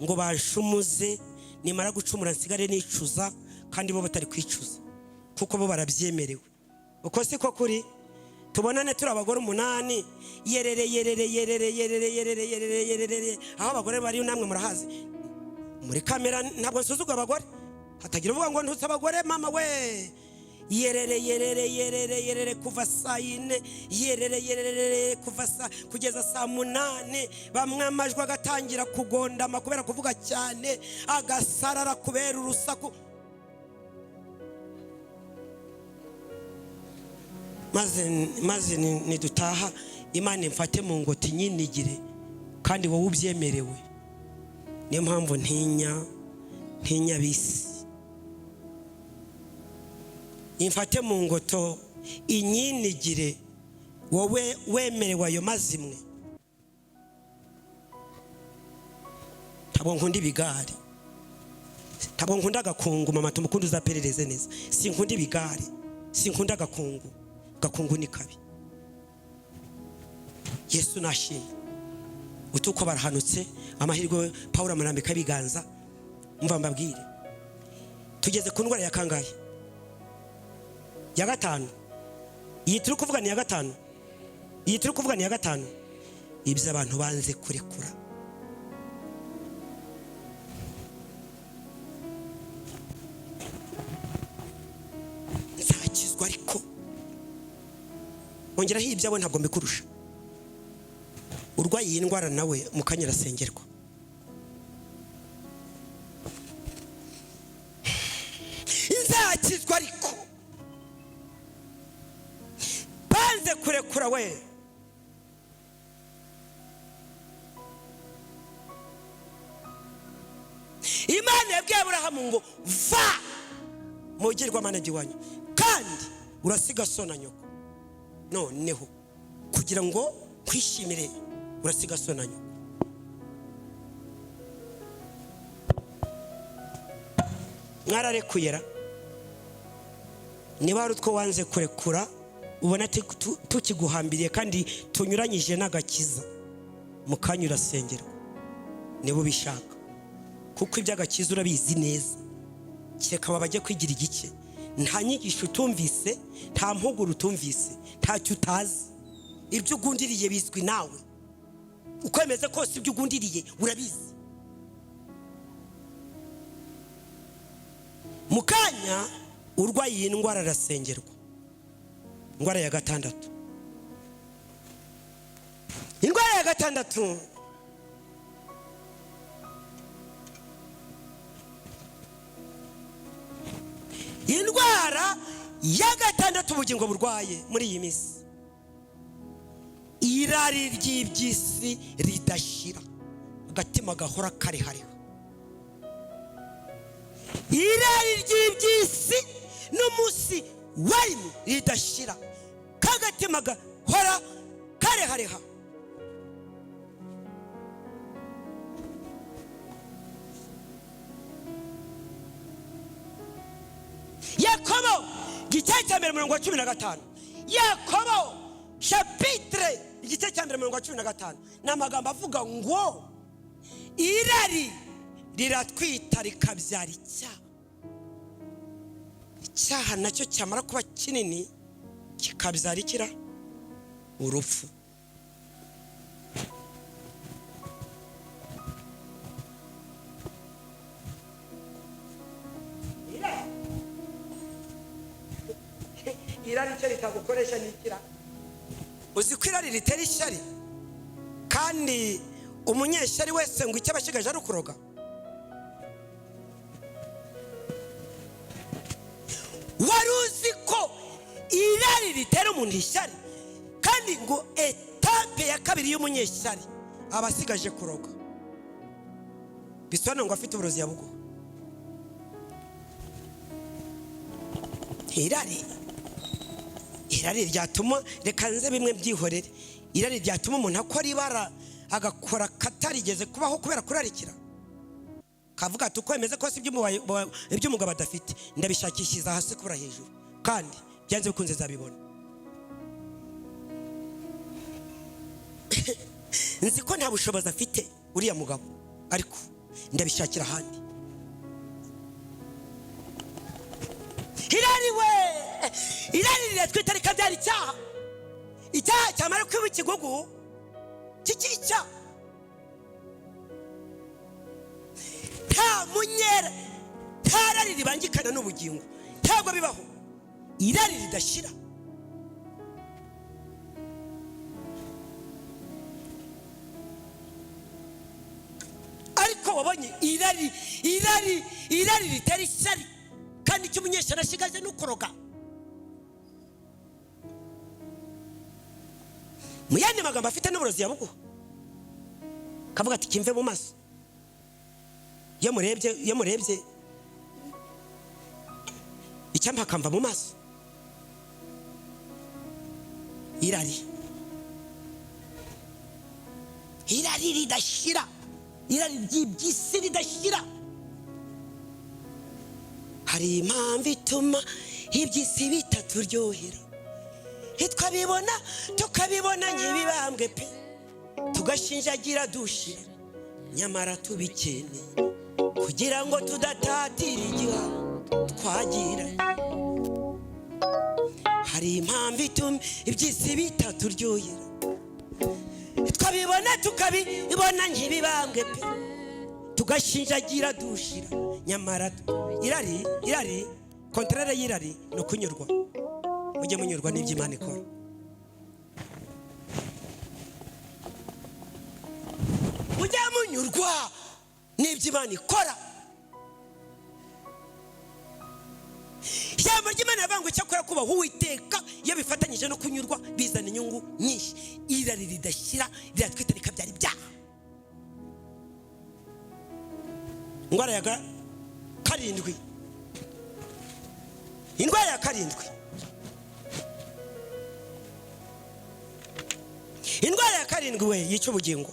ngo banshumuze, nimara gucumura nsigare nicuza kandi bo batari kwicuza, kuko bo barabyemerewe. Uko siko kuri. Tubonane turi abagore 8, yerere yerere yerere yerere yerere yerere yerere. Aho abagore bari namwe murahazi muri kamera. Ntabwo nsuzugura abagore, hatagira uvuga ngo ntutse abagore. Mama we, yerere yerere yerere yerere kuva saa 4, yerere yerere kuva saa kugeza saa 8. Bamwe amajwi agatangira kugondama kubera kuvuga cyane, agasarara kubera urusaku. Maze nidutaha Imana imfate mu ngoti nyinigire, kandi wowe ubyemerewe. Niyo mpamvu ntinya bisi. Imfate mu ngoto inyinigire, wowe wemerewe ayo mazimwe. Ntabwo nkunda ibigare, ntabwo nkunda agakungu. Mama tumukunde, uzaperereze neza. Sinkunda ibigare, sinkunda agakungu. Gakungu ni kabi. Yesu nashimye. Utuko barahanutse, amahirwe Pawulo amurambika ibiganza. Mva mbabwire, tugeze ku ndwara ya kangahe? Ya 5. Iyi turi kuvuga ni ya 5. Iyi turi kuvuga ni ya 5. Ibyo abantu banze kurekura. Nzakizwa ariko ongeraho ibyawe, ntabwo mbikurusha. Urwaye iyi ndwara nawe mukanya arasengerwa. Nzakizwa ariko banze kurekura we. Imana yabwiye Aburahamu ngo va mu bigirwamana by'iwanyu, kandi urasiga so na nyoko. Noneho kugira ngo nkwishimire urasiga so na nyoko. Mwararekuyera. Niba hari utwo wanze kurekura ubona tukiguhambiriye kandi tunyuranyije n'agakiza, mukanya urasengerwa niba ubishaka, kuko iby'agakiza urabizi neza. Kereka bajya kwigira igice. Nta nyigisho utumvise, nta mpuguro utumvise, ntacyo utazi. Ibyo ugundiriye bizwi nawe. Uko bimeze kose ibyo ugundiriye urabizi. Mukanya urwaye iyi ndwara arasengerwa. Indwara ya 6. Indwara ya 6 indwara ya 6 ubugingo burwaye muri iyi minsi, irari ry'iby'isi ridashira, agatima gahora karehariho. Irari ry'iby'isi n'umunsi warimo ridashira, kagatima gahora Bakarehareha. Yakobo igice cya 1 umurongo wa 15. Yakobo chapitre igice cya 1 umurongo wa 15 ni amagambo avuga ngo irari riratwita rikabyara icyaha, icyaha nacyo cyamara kuba kinini kikabyara ikira urupfu. Irari icyo ritagukoresha ni ikira. Uzi ko irari ritera ishyari, kandi umunyeshyari wese ngo icyo abashigaje ari ukuroga. Wari uzi ko irari ritera umuntu ishyari, kandi ngo etape ya kabiri y'umunyeshyari aba asigaje kuroga, bisobanura ngo afite uburozi yabuguha. Irari ryatuma, reka nze bimwe byihorere, irari ryatuma umuntu akora ibara agakora katarigeze kubaho kubera kurarikira, kavuga ati uko bimeze kose iby'umugabo adafite ndabishakishiriza hasi kubura hejuru, kandi byanze bikunze zabibona. Nzi ko nta bushobozi afite uriya mugabo, ariko ndabishakira ahandi. Irari we, irari riratwita rikabyara icyaha, icyaha cyamara kuba ikigugu kikica. Nta munyera, nta rari ribangikana n'ubugingo, ntabwo bibaho irari ridashira. Ariko wabonye irari, irari, irari ritera ishyari, kandi icyo umunyeshyari ashigaje ni ukoroga. Mu yandi magambo afite n'uburozi yabuguha, kavuga ati kimve mu maso. Iyo murebye icyampa akamva mu maso. Irari, irari ridashira, irari ry'iby'isi ridashira. Hari impamvu ituma iby'isi bitaturyohera, twabibona tukabibona nk'ibibambwe pe, tugashinjagira dushira, nyamara tubikeneye kugira ngo tudatatira igihango twagira. Hari impamvu ituma iby'isi bitaturyohera, twabibona tukabibona nk'ibibambwe pe, tugashinjagira dushira, nyamara irari, irari kontrere y'irari ni ukunyurwa. Mujye munyurwa n'ibyo Imana ikora. Mujye munyurwa n'ibyo Imana ikora. Ijambo ry'Imana rivuga ngo icyakora kubaha Uwiteka iyo bifatanyije no kunyurwa bizana inyungu nyinshi. Irari ridashyira riratwita rikabyara ibyaha. Indwara ya karindwi, indwara ya karindwi, indwara ya karindwi we yica ubugingo.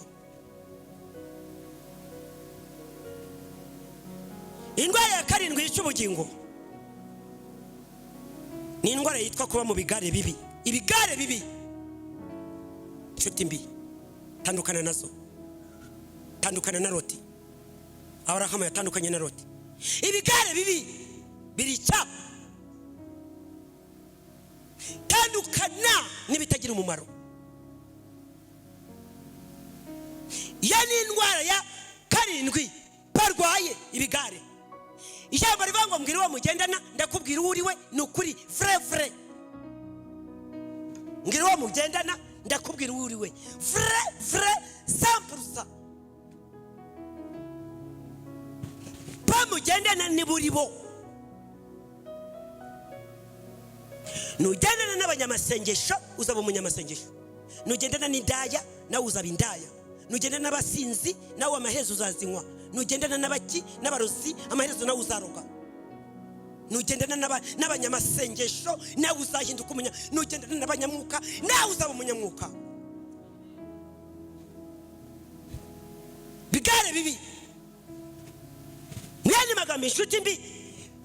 Indwara ya karindwi yica ubugingo ni indwara yitwa kuba mu bigare bibi. Ibigare bibi, inshuti mbi, tandukana nazo. Tandukana na Loti. Aburahamu yatandukanye na Loti. Ibigare bibi birica. Tandukana n'ibitagira umumaro. Ya ni indwara ya karindwi barwaye ibigare. Ijambo rivuga ngo mbwira uwo mugendana ndakubwira uwo uriwe, ni ukuri vrai vrai. Mbwira uwo mugendana ndakubwira uwo uriwe vrai vrai 100%. Bamugendana ni buri bo. Nugendana n'abanyamasengesho uzaba umunyamasengesho, nugendana n'indaya nawe uzaba indaya, nugendana n'abasinzi nawe amaherezo uzazinywa, nugendana n'abaki n'abarozi amaherezo nawe uzaroga, nugendana n'abanyamasengesho nawe uzahinduka umunya, nugendana n'abanyamwuka nawe uzaba umunyamwuka. Ibigare bibi. Mu yandi magambo, inshuti mbi.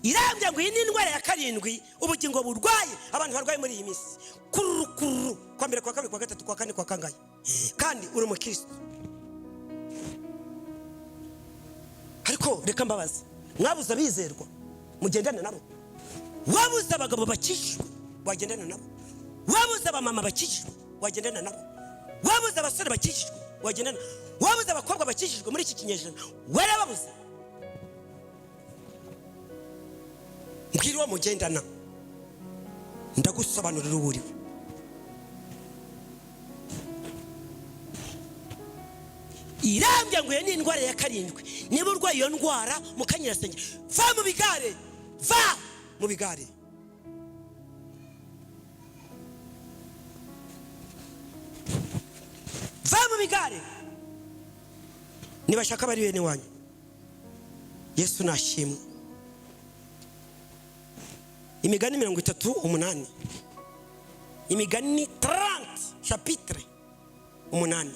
Irambwira ngo iyi ni indwara ya karindwi ubugingo burwaye, abantu barwaye muri iyi minsi. Kururu kururu, kwa mbere, kwa kabiri, kwa gatatu, kwa kane, kwa kangahe, kandi uri umukristo. Ariko reka mbabaze: mwabuze abizerwa mugendana nabo? Wabuze abagabo bakijijwe wagendana nabo? Wabuze abamama bakijijwe wagendana nabo? Wabuze abasore bakijijwe wagendana? Wabuze abakobwa bakijijwe muri iki kinyejana? Warababuze? Mbwira uwo mugendana, ndagusobanurira uwo uriwe. Irambya ngo iyo ni indwara ya karindwi. Niba urwaye iyo ndwara, mukanyirasenge, va mu bigare, va mu bigare. Va mu bigare. Nibashaka bari bene wanyu. Yesu nashimwe. Imigani 38, Imigani 30 chapitre 8,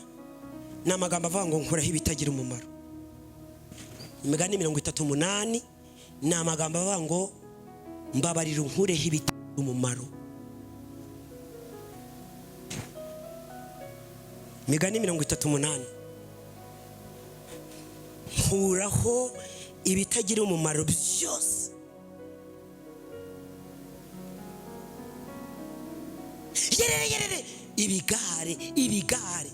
ni amagambo avuga ngo nkuraho ibitagira umumaro. Imigani 38 ni amagambo avuga ngo mbabarira unkureho ibitagira umumaro. Imigani 38, nkuraho ibitagira umumaro byose. Yerere yerere, ibigare, ibigare.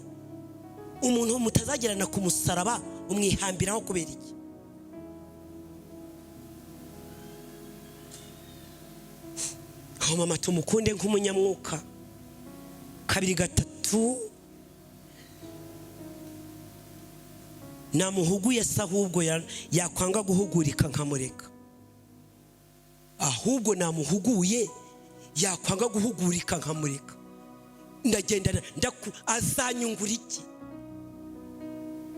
Umuntu mutazagerana ku musaraba umwihambiraho kubera iki? Aho mama tumukunde nk'umunyamwuka. Kabiri, gatatu, namuhuguye se, ahubwo yakwanga guhugurika nkamureka. Ahubwo namuhuguye, yakwanga guhugurika nkamureka. Ndagendana ndaku azanyungura iki?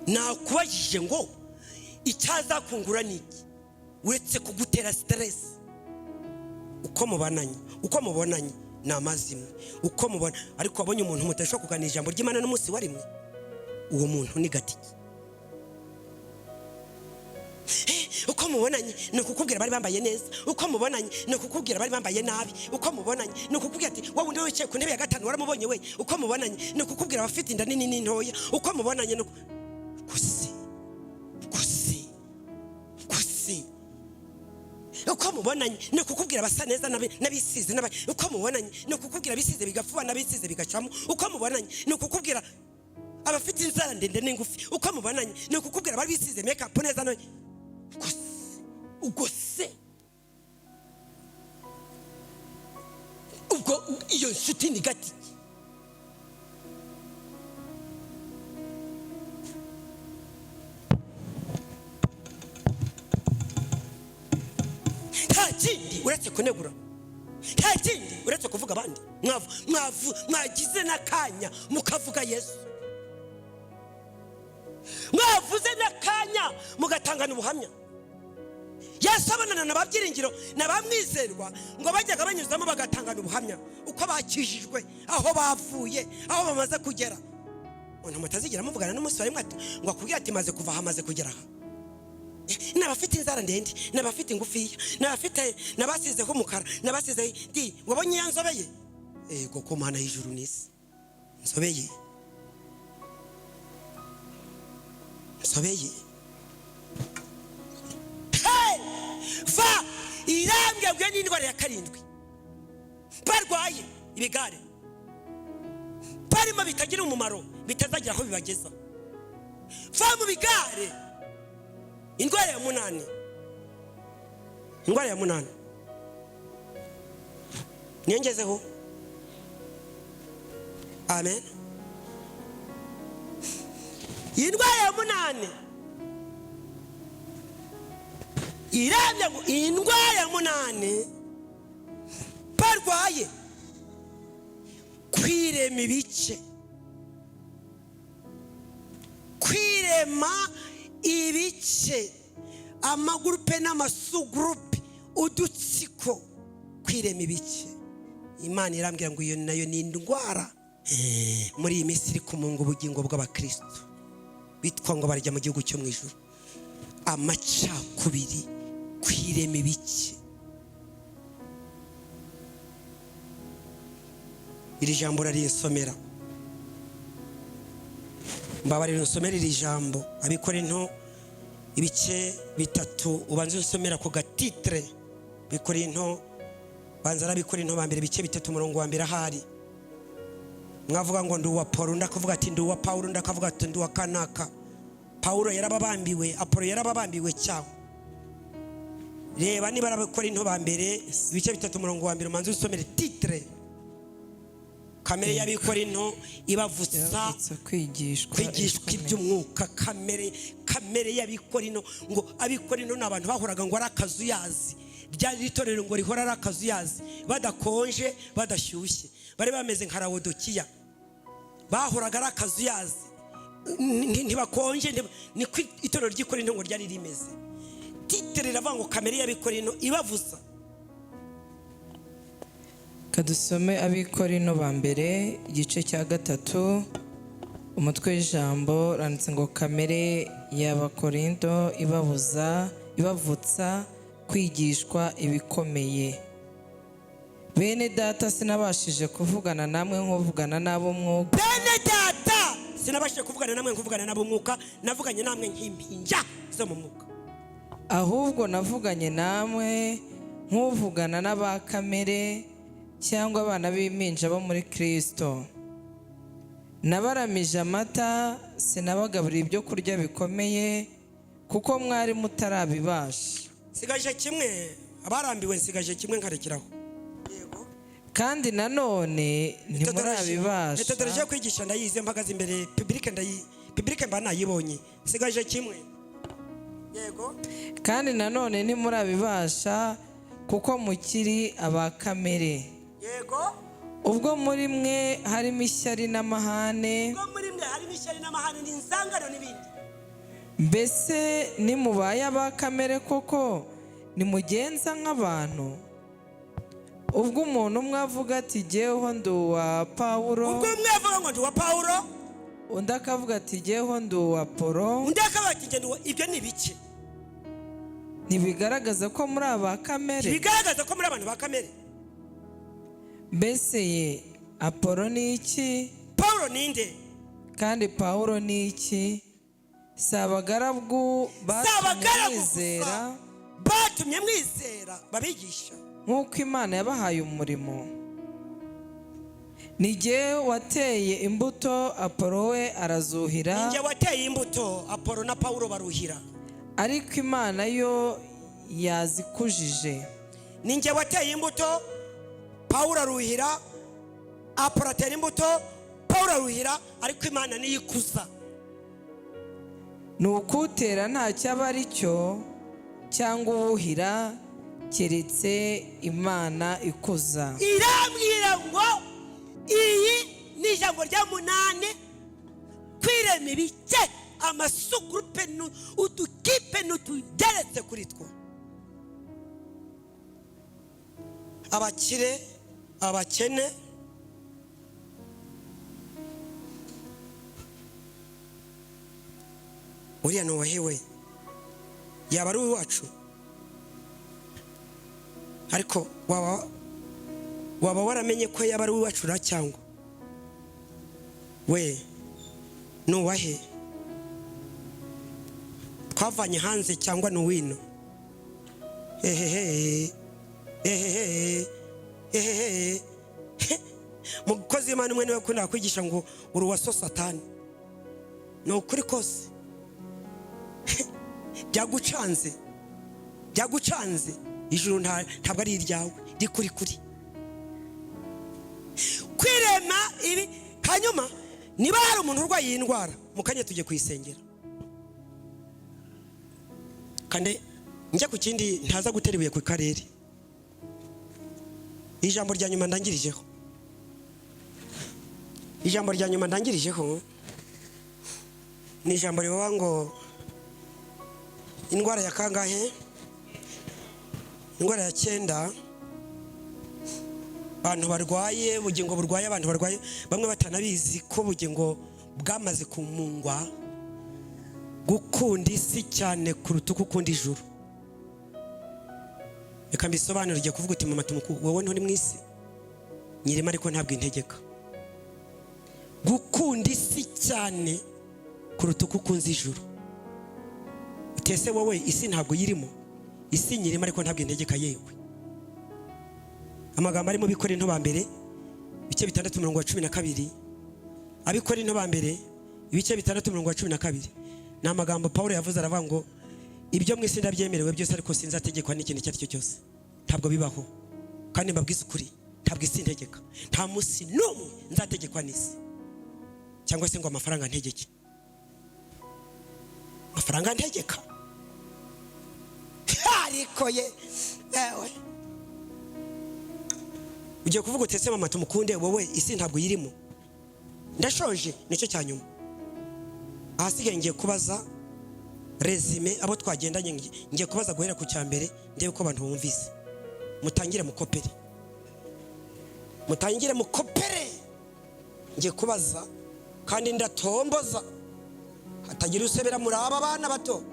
Nakubajije ngo icyazakungura ni iki, uretse kugutera stress? Uko mubananye, uko mubonanye ni amazimwe, uko mubona. Ariko wabonye umuntu mutashobora kuganira ijambo ry'Imana n'umunsi wa rimwe, uwo muntu ni gatiki. Uko mubonanye ni ukukubwira bari bambaye neza, uko mubonanye ni ukukubwira bari bambaye nabi, uko mubonanye ni ukukubwira ati wowe undi wicaye ku ntebe ya gatanu waramubonye we, uko mubonanye ni ukukubwira abafite inda nini n'intoya, uko mubonanye ni gusi gusi gusi, uko mubonanye ni ukukubwira abasa neza n'abisize, uko mubonanye ni ukukubwira abisize bigafuba n'abisize bigacamo, uko mubonanye ni ukukubwira abafite inzara ndende n'ingufi, uko mubonanye ni ukukubwira abari bisize make-up neza. Ubwo se ubwo iyo nshuti ni gatiki? Nta kindi uretse kunegura, nta kindi uretse kuvuga abandi. Mwagize n'akanya mukavuga Yesu, mwavuze n'akanya mugatangana ubuhamya. Yesu abonana na ba Byiringiro na ba Mwizerwa, ngo bajyaga banyuzamo bagatangana ubuhamya uko bakijijwe, aho bavuye, aho bamaze kugera. Umuntu mutazigera muvugana n'umunsi wa rimwe ngo akubwire ati maze kuva aha, maze kugera aha, n'abafite inzara ndende, n'abafite ingufiya, n'abafite, n'abasizeho umukara, n'abasizeho di. Wabonye ya nzobeye? Ego ko Mana y'ijuru n'isi, nzobeye, nzobeye. Hey! Va. Irambwabwe n'indwara ya karindwi barwaye, ibigare barimo bitagira umumaro, bitazagira aho bibageza. Va mu bigare. Indwara ya munani, indwara ya munani niyo ngezeho. Amen. Iyi ndwara ya munani irambya ngo iyi ndwara ya munani barwaye, kwirema ibice, kwirema ibice, amagurupe n'amasugurupe, udutsiko, kwirema ibice. Imana irambwira ngo iyo nayo ni indwara muri iyi minsi iri kumunga ubugingo bw'abakristo. Bitwa ngo barajya mu gihugu cyo mu ijuru. Amacakubiri, kwirema ibiki. Iri jambo rarinsomera, mbabarira unsomere iri jambo, Abikorinto ibice 3, ubanze unsomera ku gatitre. Bikorinto, banza Abikorinto ba mbere ibice 3, umurongo wa mbere. Ahari mwavuga ngo ndi uwa Paul, undi akavuga ati ndi uwa Paulo, undi akavuga ati ndi uwa kanaka. Paulo yarababambiwe, Apolo yarababambiwe. Cyangwa reba niba Abikorinto ba mbere ibice 3, umurongo wa mbere, umanze usomere titre, kamere y'Abikorinto ibavutsa Yabavutsa kwigishwa kwigishwa ibikomeye. iby'umwuka. Kamere y'Abikorino, ngo Abikorino ni abantu bahoraga ngo ari akazuyazi. Ryari itorero ngo rihora ari akazuyazi, badakonje badashyushye, bari bameze nka Rawodokiya, bahoraga ari akazuyazi, ntibakonje. Niko itorero ry'Ikorino ngo ryari rimeze. Titre riravuga ngo kamere y'Abikorino ibavuza. Kadusome Abikorino ba mbere igice cya 3, umutwe w'ijambo uranditse ngo kamere y'Abakorinto ibabuza, ibavutsa kwigishwa ibikomeye. Bene data, sinabashije kuvugana namwe nk'uvugana n'ab'umwuka. Bene data, sinabashije kuvugana namwe nkuvugana n'ab'umwuka, navuganye namwe nk'impinja zo mu mwuka. Ahubwo navuganye namwe nk'uvugana n'aba kamere cyangwa abana b'impinja bo muri Kristo. Nabaramije amata, sinabagaburira ibyo kurya bikomeye, kuko mwari mutarabibasha. Nsigaje kimwe, abarambiwe, nsigaje kimwe nkarekeraho. Yego. Kandi nanone ntimurabibasha. Methodologie yo kwigisha ndayize, mpagaze imbere public, ndayi public mba nayibonye. Nsigaje kimwe. Yego. Kandi nanone ntimurabibasha, kuko mukiri aba kamere. Yego. Ubwo muri mwe harimo ishyari n'amahane, Ubwo muri mwe harimo ishyari n'amahane n'inzangano n'ibindi, mbese nimubaye aba kamere koko, nimugenza nk'abantu? Ubwo umuntu umwe avuga ati jyeweho ndi uwa Pawulo, ubwo umwe avuga ngo ndi uwa Pawulo, undi akavuga ati jyeweho ndi uwa Polo, undi akavuga ati njye ndi uwa, ibyo ni ibiki? Ntibigaragaza ko muri aba kamere? Bigaragaza ko muri abantu ba kamere? Mbese ye, Apolo ni iki? Pawulo ninde? Kandi Pawulo ni iki? Si abagaragu Si batumye abagaragu mwizera, gusa batumye mwizera, babigisha, nk'uko Imana yabahaye umurimo? Ni jye wateye imbuto, Apolo we arazuhira, Njye wateye imbuto, Apolo na Pawulo baruhira, ariko Imana yo yazikujije. Ni njye wateye imbuto, Pawulo aruhira, Apolo atera imbuto, Pawulo aruhira, ariko Imana niyo ikuza. Ni ukutera ntacyo aba ari cyo cyangwa uwuhira, keretse Imana ikuza. Irambwira ngo iyi ni ijambo rya munani, kwirema ibice, amasous-groupes, udukipe n'utugeretse kuri two, abakire, abakene. Uriya ni uwahewe, yaba ari uwacu, ariko waba waramenye ko yaba ari uwacu ra, cyangwa we ni uwahe twavanye hanze, cyangwa ni uwino? Ehehe, ehehe, ehehe! Mukozi w'Imana umwe niwe akunda kwigisha ngo uri uwa so Satani. Ni ukuri kose, byagucanze, byagucanze. Ijuru ntabwo ari iryawe, rikuri kuri kwirema ibi. Hanyuma niba hari umuntu urwaye iyi ndwara, mu kanya tujye kuyisengera, kandi njya ku kindi, ntaza gutera ibuye ku karere. Ijambo rya nyuma ndangirijeho, ijambo rya nyuma ndangirijeho ni ijambo rivuga ngo indwara ya kangahe? Indwara ya cyenda abantu barwaye, ubugingo burwaye, abantu barwaye, bamwe batanabizi ko ubugingo bwamaze kumungwa. Gukunda isi cyane kuruta uko ukunda ijuru. Reka mbisobanure. Ugiye kuvuga uti: "Mama tumuku, wowe nturi mu isi?" Nyirimo, ariko ntabwo integeka. Gukunda isi cyane kuruta uko ukunze ijuru. Utese wowe isi ntabwo uyirimo? Isi nyirimo, ariko ntabwo integeka. Yewe, amagambo arimo Bikorinto ba mbere ibice 6, umurongo wa 12. Abikorinto ba mbere ibice 6, umurongo wa 12, ni amagambo Paul yavuze. Aravuga ngo: "Ibyo mu isi ndabyemerewe byose, ariko sinzategekwa n'ikintu icyo ari cyo cyose." Ntabwo bibaho. Kandi mbabwize ukuri, ntabwo isi integeka. Nta munsi n'umwe nzategekwa n'isi, cyangwa se ngo amafaranga ntegeke. Amafaranga ntegeka? Ariko ye, ewe, ugiye kuvuga utese: "Mama tumukunde, wowe isi ntabwo uyirimo?" Ndashoje, nicyo cya nyuma. Ahasigaye ngiye kubaza résumé abo twagendanye. Ngiye kubaza guhera ku cya mbere, ndebe ko abantu bumvise. Mutangire mukopere, mutangire mukopere. Ngiye kubaza kandi ndatomboza, hatagira usebera muri aba bana bato.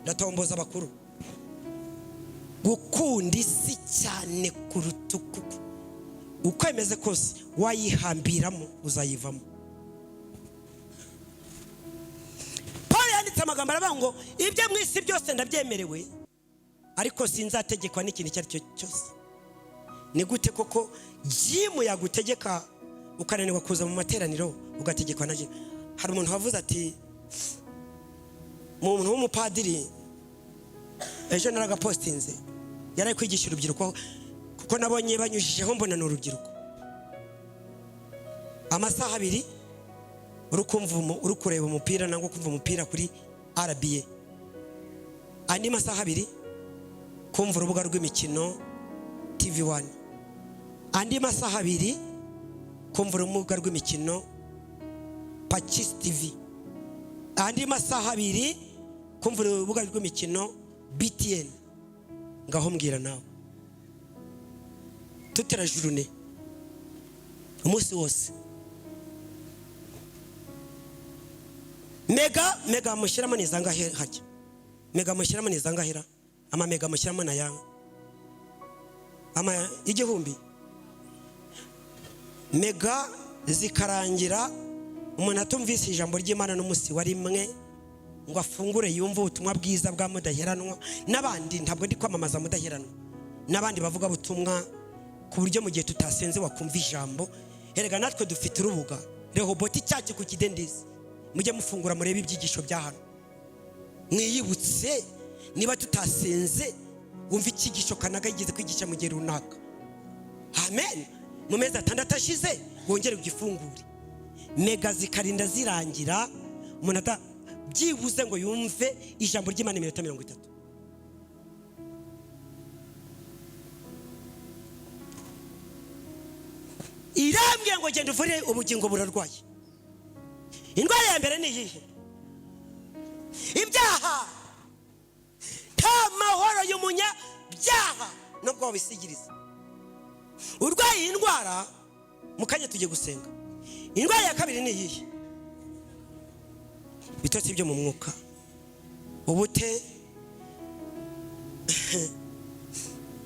Ndatomboza abakuru. Gukunda isi cyane kuruta uko imeze kose, wayihambiramo uzayivamo. Paul yanditse amagambo, aravuga ngo: "Ibyo mu isi byose ndabyemerewe, ariko sinzategekwa n'ikintu icyo ari cyo cyose." Ni gute koko jimu yagutegeka ukananirwa kuza mu materaniro, ugategekwa na gym? Hari umuntu wavuze ati, umuntu w'umupadiri, ejo naragapostinze, yari ari kwigisha urubyiruko, kuko nabonye banyujijeho mbona ni urubyiruko. Amasaha 2 uri kumva uri kureba umupira nangwa kumva umupira kuri RBA, andi masaha 2 kumva urubuga rw'imikino TV 1, andi masaha 2 kumva urubuga rw'imikino Pacis TV, andi masaha 2 kumva urubuga rw'imikino BTN. Ngaho mbwira nawe, toute la journée, umunsi wose. Mega mushyiramo ni izangahe hajya? Mega mushyiramo ni izangahera? Ama mega mushyiramo na ya ama 1000 mega zikarangira umuntu atumvise ijambo ry'Imana n'umunsi wa rimwe, ngo afungure yumve ubutumwa bwiza bwa Mudaheranwa n'abandi. Ntabwo ndi kwamamaza Mudaheranwa n'abandi bavuga butumwa, ku buryo mu gihe tutasenze wakumva ijambo. Erega natwe dufite urubuga Rehoboti cyacu ku kidendezi. Mujye mufungura murebe ibyigisho bya hano, mwiyibutse. Niba tutasenze, wumva icyigisho kanaga yigeze kwigisha mu gihe runaka. Amen. Mu mezi 6 ashize wongere ugifungure. Mega zikarinda zirangira umuntu ata byibuze ngo yumve ijambo ry'Imana iminota 30. Irambwiye ngo: "Genda uvure ubugingo burarwaye." Indwara ya mbere ni iyihe? Ibyaha. Nta mahoro y'umunyabyaha nubwo wabisigiriza. Urwaye iyi ndwara, mu kanya tugiye gusenga. Indwara ya kabiri ni iyihe? Ibitotsi byo mu mwuka, ubute.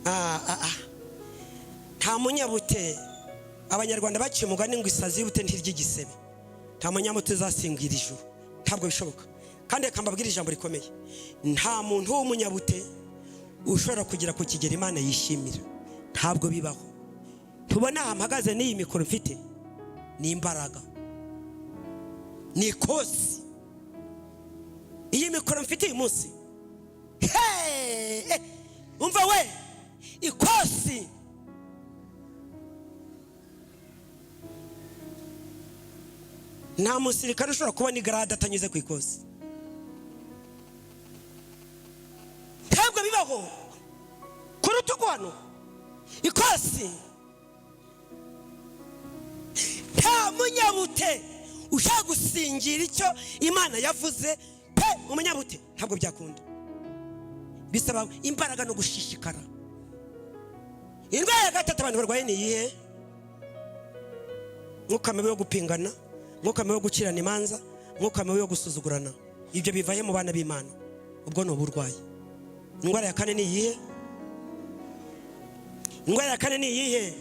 Ah, ah, ah. Nta munyabute. Abanyarwanda baciye umugani ngo: "Isazi y'ubute ntirya igisebe." Nta munyabute uzasingira ijuru, ntabwo bishoboka. Kandi reka mbabwire ijambo rikomeye: nta muntu w'umunyabute ushobora kugera ku kigero Imana yishimira, ntabwo bibaho. Tubona aha mpagaze n'iyi mikoro mfite ni imbaraga, ni ikosi. Iyi mikoro mfite uyu munsi, hey! Umva we, ikosi. Nta musirikare ushobora kubona igarade atanyuze ku ikosi, ntabwo bibaho. Ku rutugu hano, ikosi. Nta munyabute ushaka gusingira icyo Imana yavuze pe. Umunyabute ntabwo byakunda, bisaba imbaraga no gushishikara. Indwara ya gatatu abantu barwaye ni iyihe? Mwuka mubi wo gupingana, mwuka mubi wo gucirana imanza, mwuka mubi wo gusuzugurana. Ibyo bivaye mu bana b'Imana, ubwo ni uburwayi. Indwara ya kane ni iyihe? Indwara ya kane ni iyihe?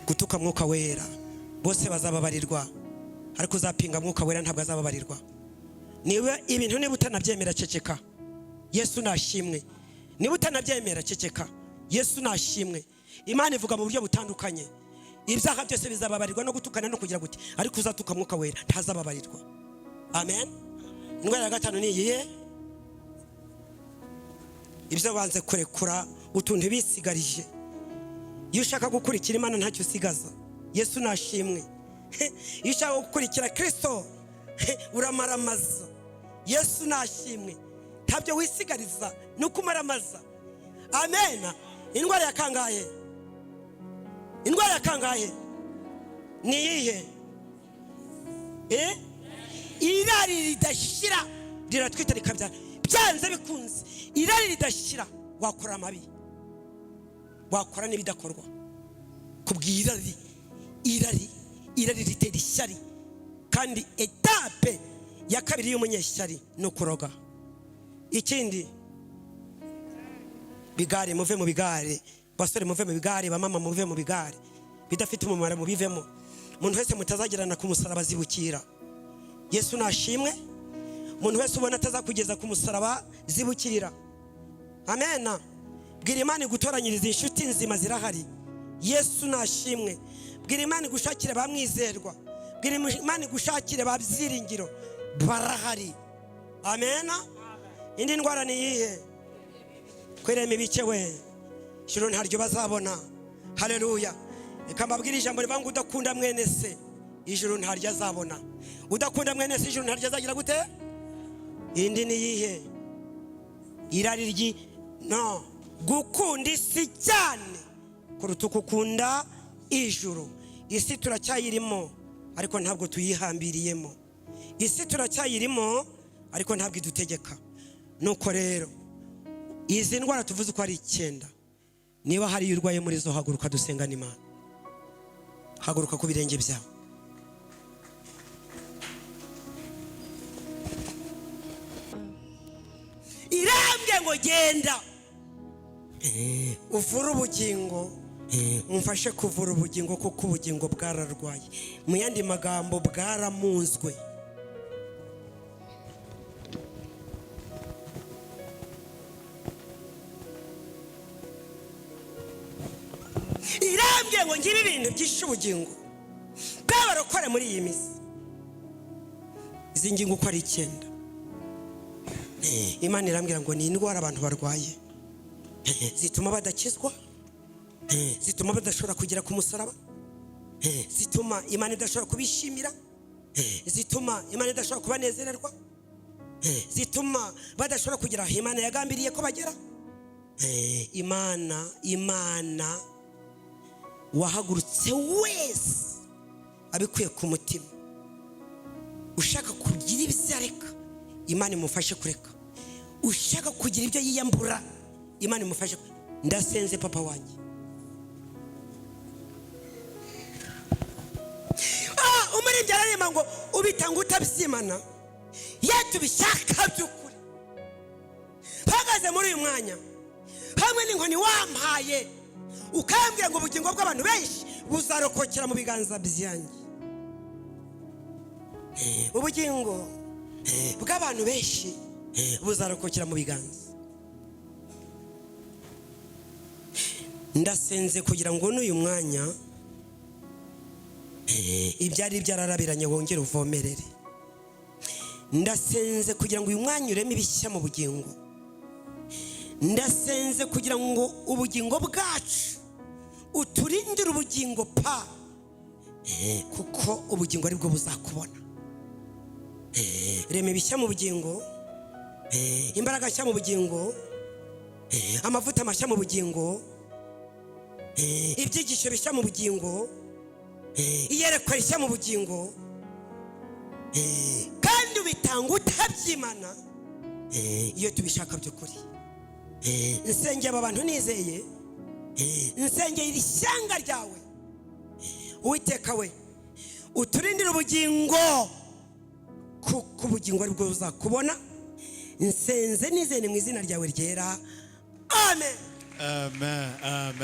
Gutuka Mwuka Wera. Bose bazababarirwa, ariko uzapinga Mwuka Wera ntabwo azababarirwa. Niba ibintu, niba utanabyemera, ceceka. Yesu nashimwe. Niba utanabyemera, ceceka. Yesu nashimwe. Imana ivuga mu buryo butandukanye. Ibyaha byose bizababarirwa, no gutukana no kugira gute, ariko uzatuka Mwuka Wera ntazababarirwa. Amen. Indwara ya gatanu ni iyihe? Ibyo banze kurekura, utuntu bisigarije. Iyo ushaka gukurikira Imana ntacyo usigaza. Yesu nashimwe. Iyo ushaka gukurikira Kirisito uramaramaza. Yesu nashimwe. Ntabyo wisigariza, ni uko umaramaza. Amen. Indwara ya kangahe? Indwara ya kangahe ni iyihe? Irari ridashyira riratwita rikabyara. Byanze bikunze, irari ridashyira, wakora amabi, wakora n'ibidakorwa kubw'irari. Irari, irari ritera ishyari, kandi étape ya kabiri y'umunyeshyari ni ukuroga. Ikindi, bigare. Muve mu bigare. Basore, muve mu bigare. Bamama, muve mu bigare bidafite umumaro, mubivemo. Umuntu wese mutazagirana ku musaraba, zibukira. Yesu nashimwe. Umuntu wese ubona atazakugeza ku musaraba, zibukirira. Amena. Bwira Imana igutoranyiriza inshuti nzima, zirahari. Yesu nashimwe. Bwira Imana igushakire bamwizerwa. Bwira Imana igushakire ba byiringiro, barahari. Amena. Indi ndwara ni iyihe? Kwirema ibice we, ijuru ntaryo bazabona. Haleluya. Reka mbabwire ijambo rivuga ngo udakunda mwene se, ijuru ntaryo azabona. Udakunda mwene se, ijuru ntaryo azagira gute? Indi ni iyihe? Irari ryi no gukunda isi cyane kuruta uko ukunda ijuru. Isi turacyayirimo, ariko ntabwo tuyihambiriyemo. Isi turacyayirimo, ariko ntabwo idutegeka. Nuko rero izi ndwara tuvuze uko ari icyenda, niba hari iyo urwaye muri zo, haguruka dusengane Imana. Haguruka ku birenge byawe. Irambye ngo genda uvure ubugingo, umfashe kuvura ubugingo, kuko ubugingo bwararwaye. Mu yandi magambo, bwaramunzwe. Irambye ngo ngibe ibintu byishe ubugingo bw'abarokore muri iyi minsi. Izi ngingo uko ari icyenda, Imana irambwira ngo ni indwara abantu barwaye zituma badakizwa, zituma badashobora kugera ku musaraba, zituma Imana idashobora kubishimira, zituma Imana idashobora kubanezererwa, zituma badashobora kugera aho Imana yagambiriye ko bagera. Imana, Imana, wahagurutse wese abikuye ku mutima, ushaka kugira ibyo areka, Imana imufashe kureka. Ushaka kugira ibyo yiyambura, Imana imufashe. Ndasenze, papa wanjye. Umuririmbyi araririmba ngo ubitanga utabyimana. Iyo tubishaka by'ukuri, hagaze muri uyu mwanya hamwe n'inkoni wampaye, ukambwira ngo ubugingo bw'abantu benshi buzarokokera mu biganza byanjye, ubugingo bw'abantu benshi buzarokokera mu biganza. Ndasenze kugira ngo n'uyu mwanya ibyari byararabiranye wongere uvomerere. Ndasenze kugira ngo uyu mwanya ureme ibishya mu bugingo. Ndasenze kugira ngo ubugingo bwacu uturindire ubugingo pa, kuko ubugingo aribwo buzakubona. Rema ibishya mu bugingo, imbaraga nshya mu bugingo, amavuta mashya mu bugingo, ibyigisho bishya mu bugingo, iyerekwa rishya mu bugingo, kandi ubitanga utabyimana iyo tubishaka by'ukuri. Nsengeye aba bantu nizeye, nsengeye iri shyanga ryawe. Uwiteka we, uturindire ubugingo. Kuko ubugingo ari bwo buzakubona. Nsenze nizeye mu izina ryawe ryera, amen. Amen. Amen.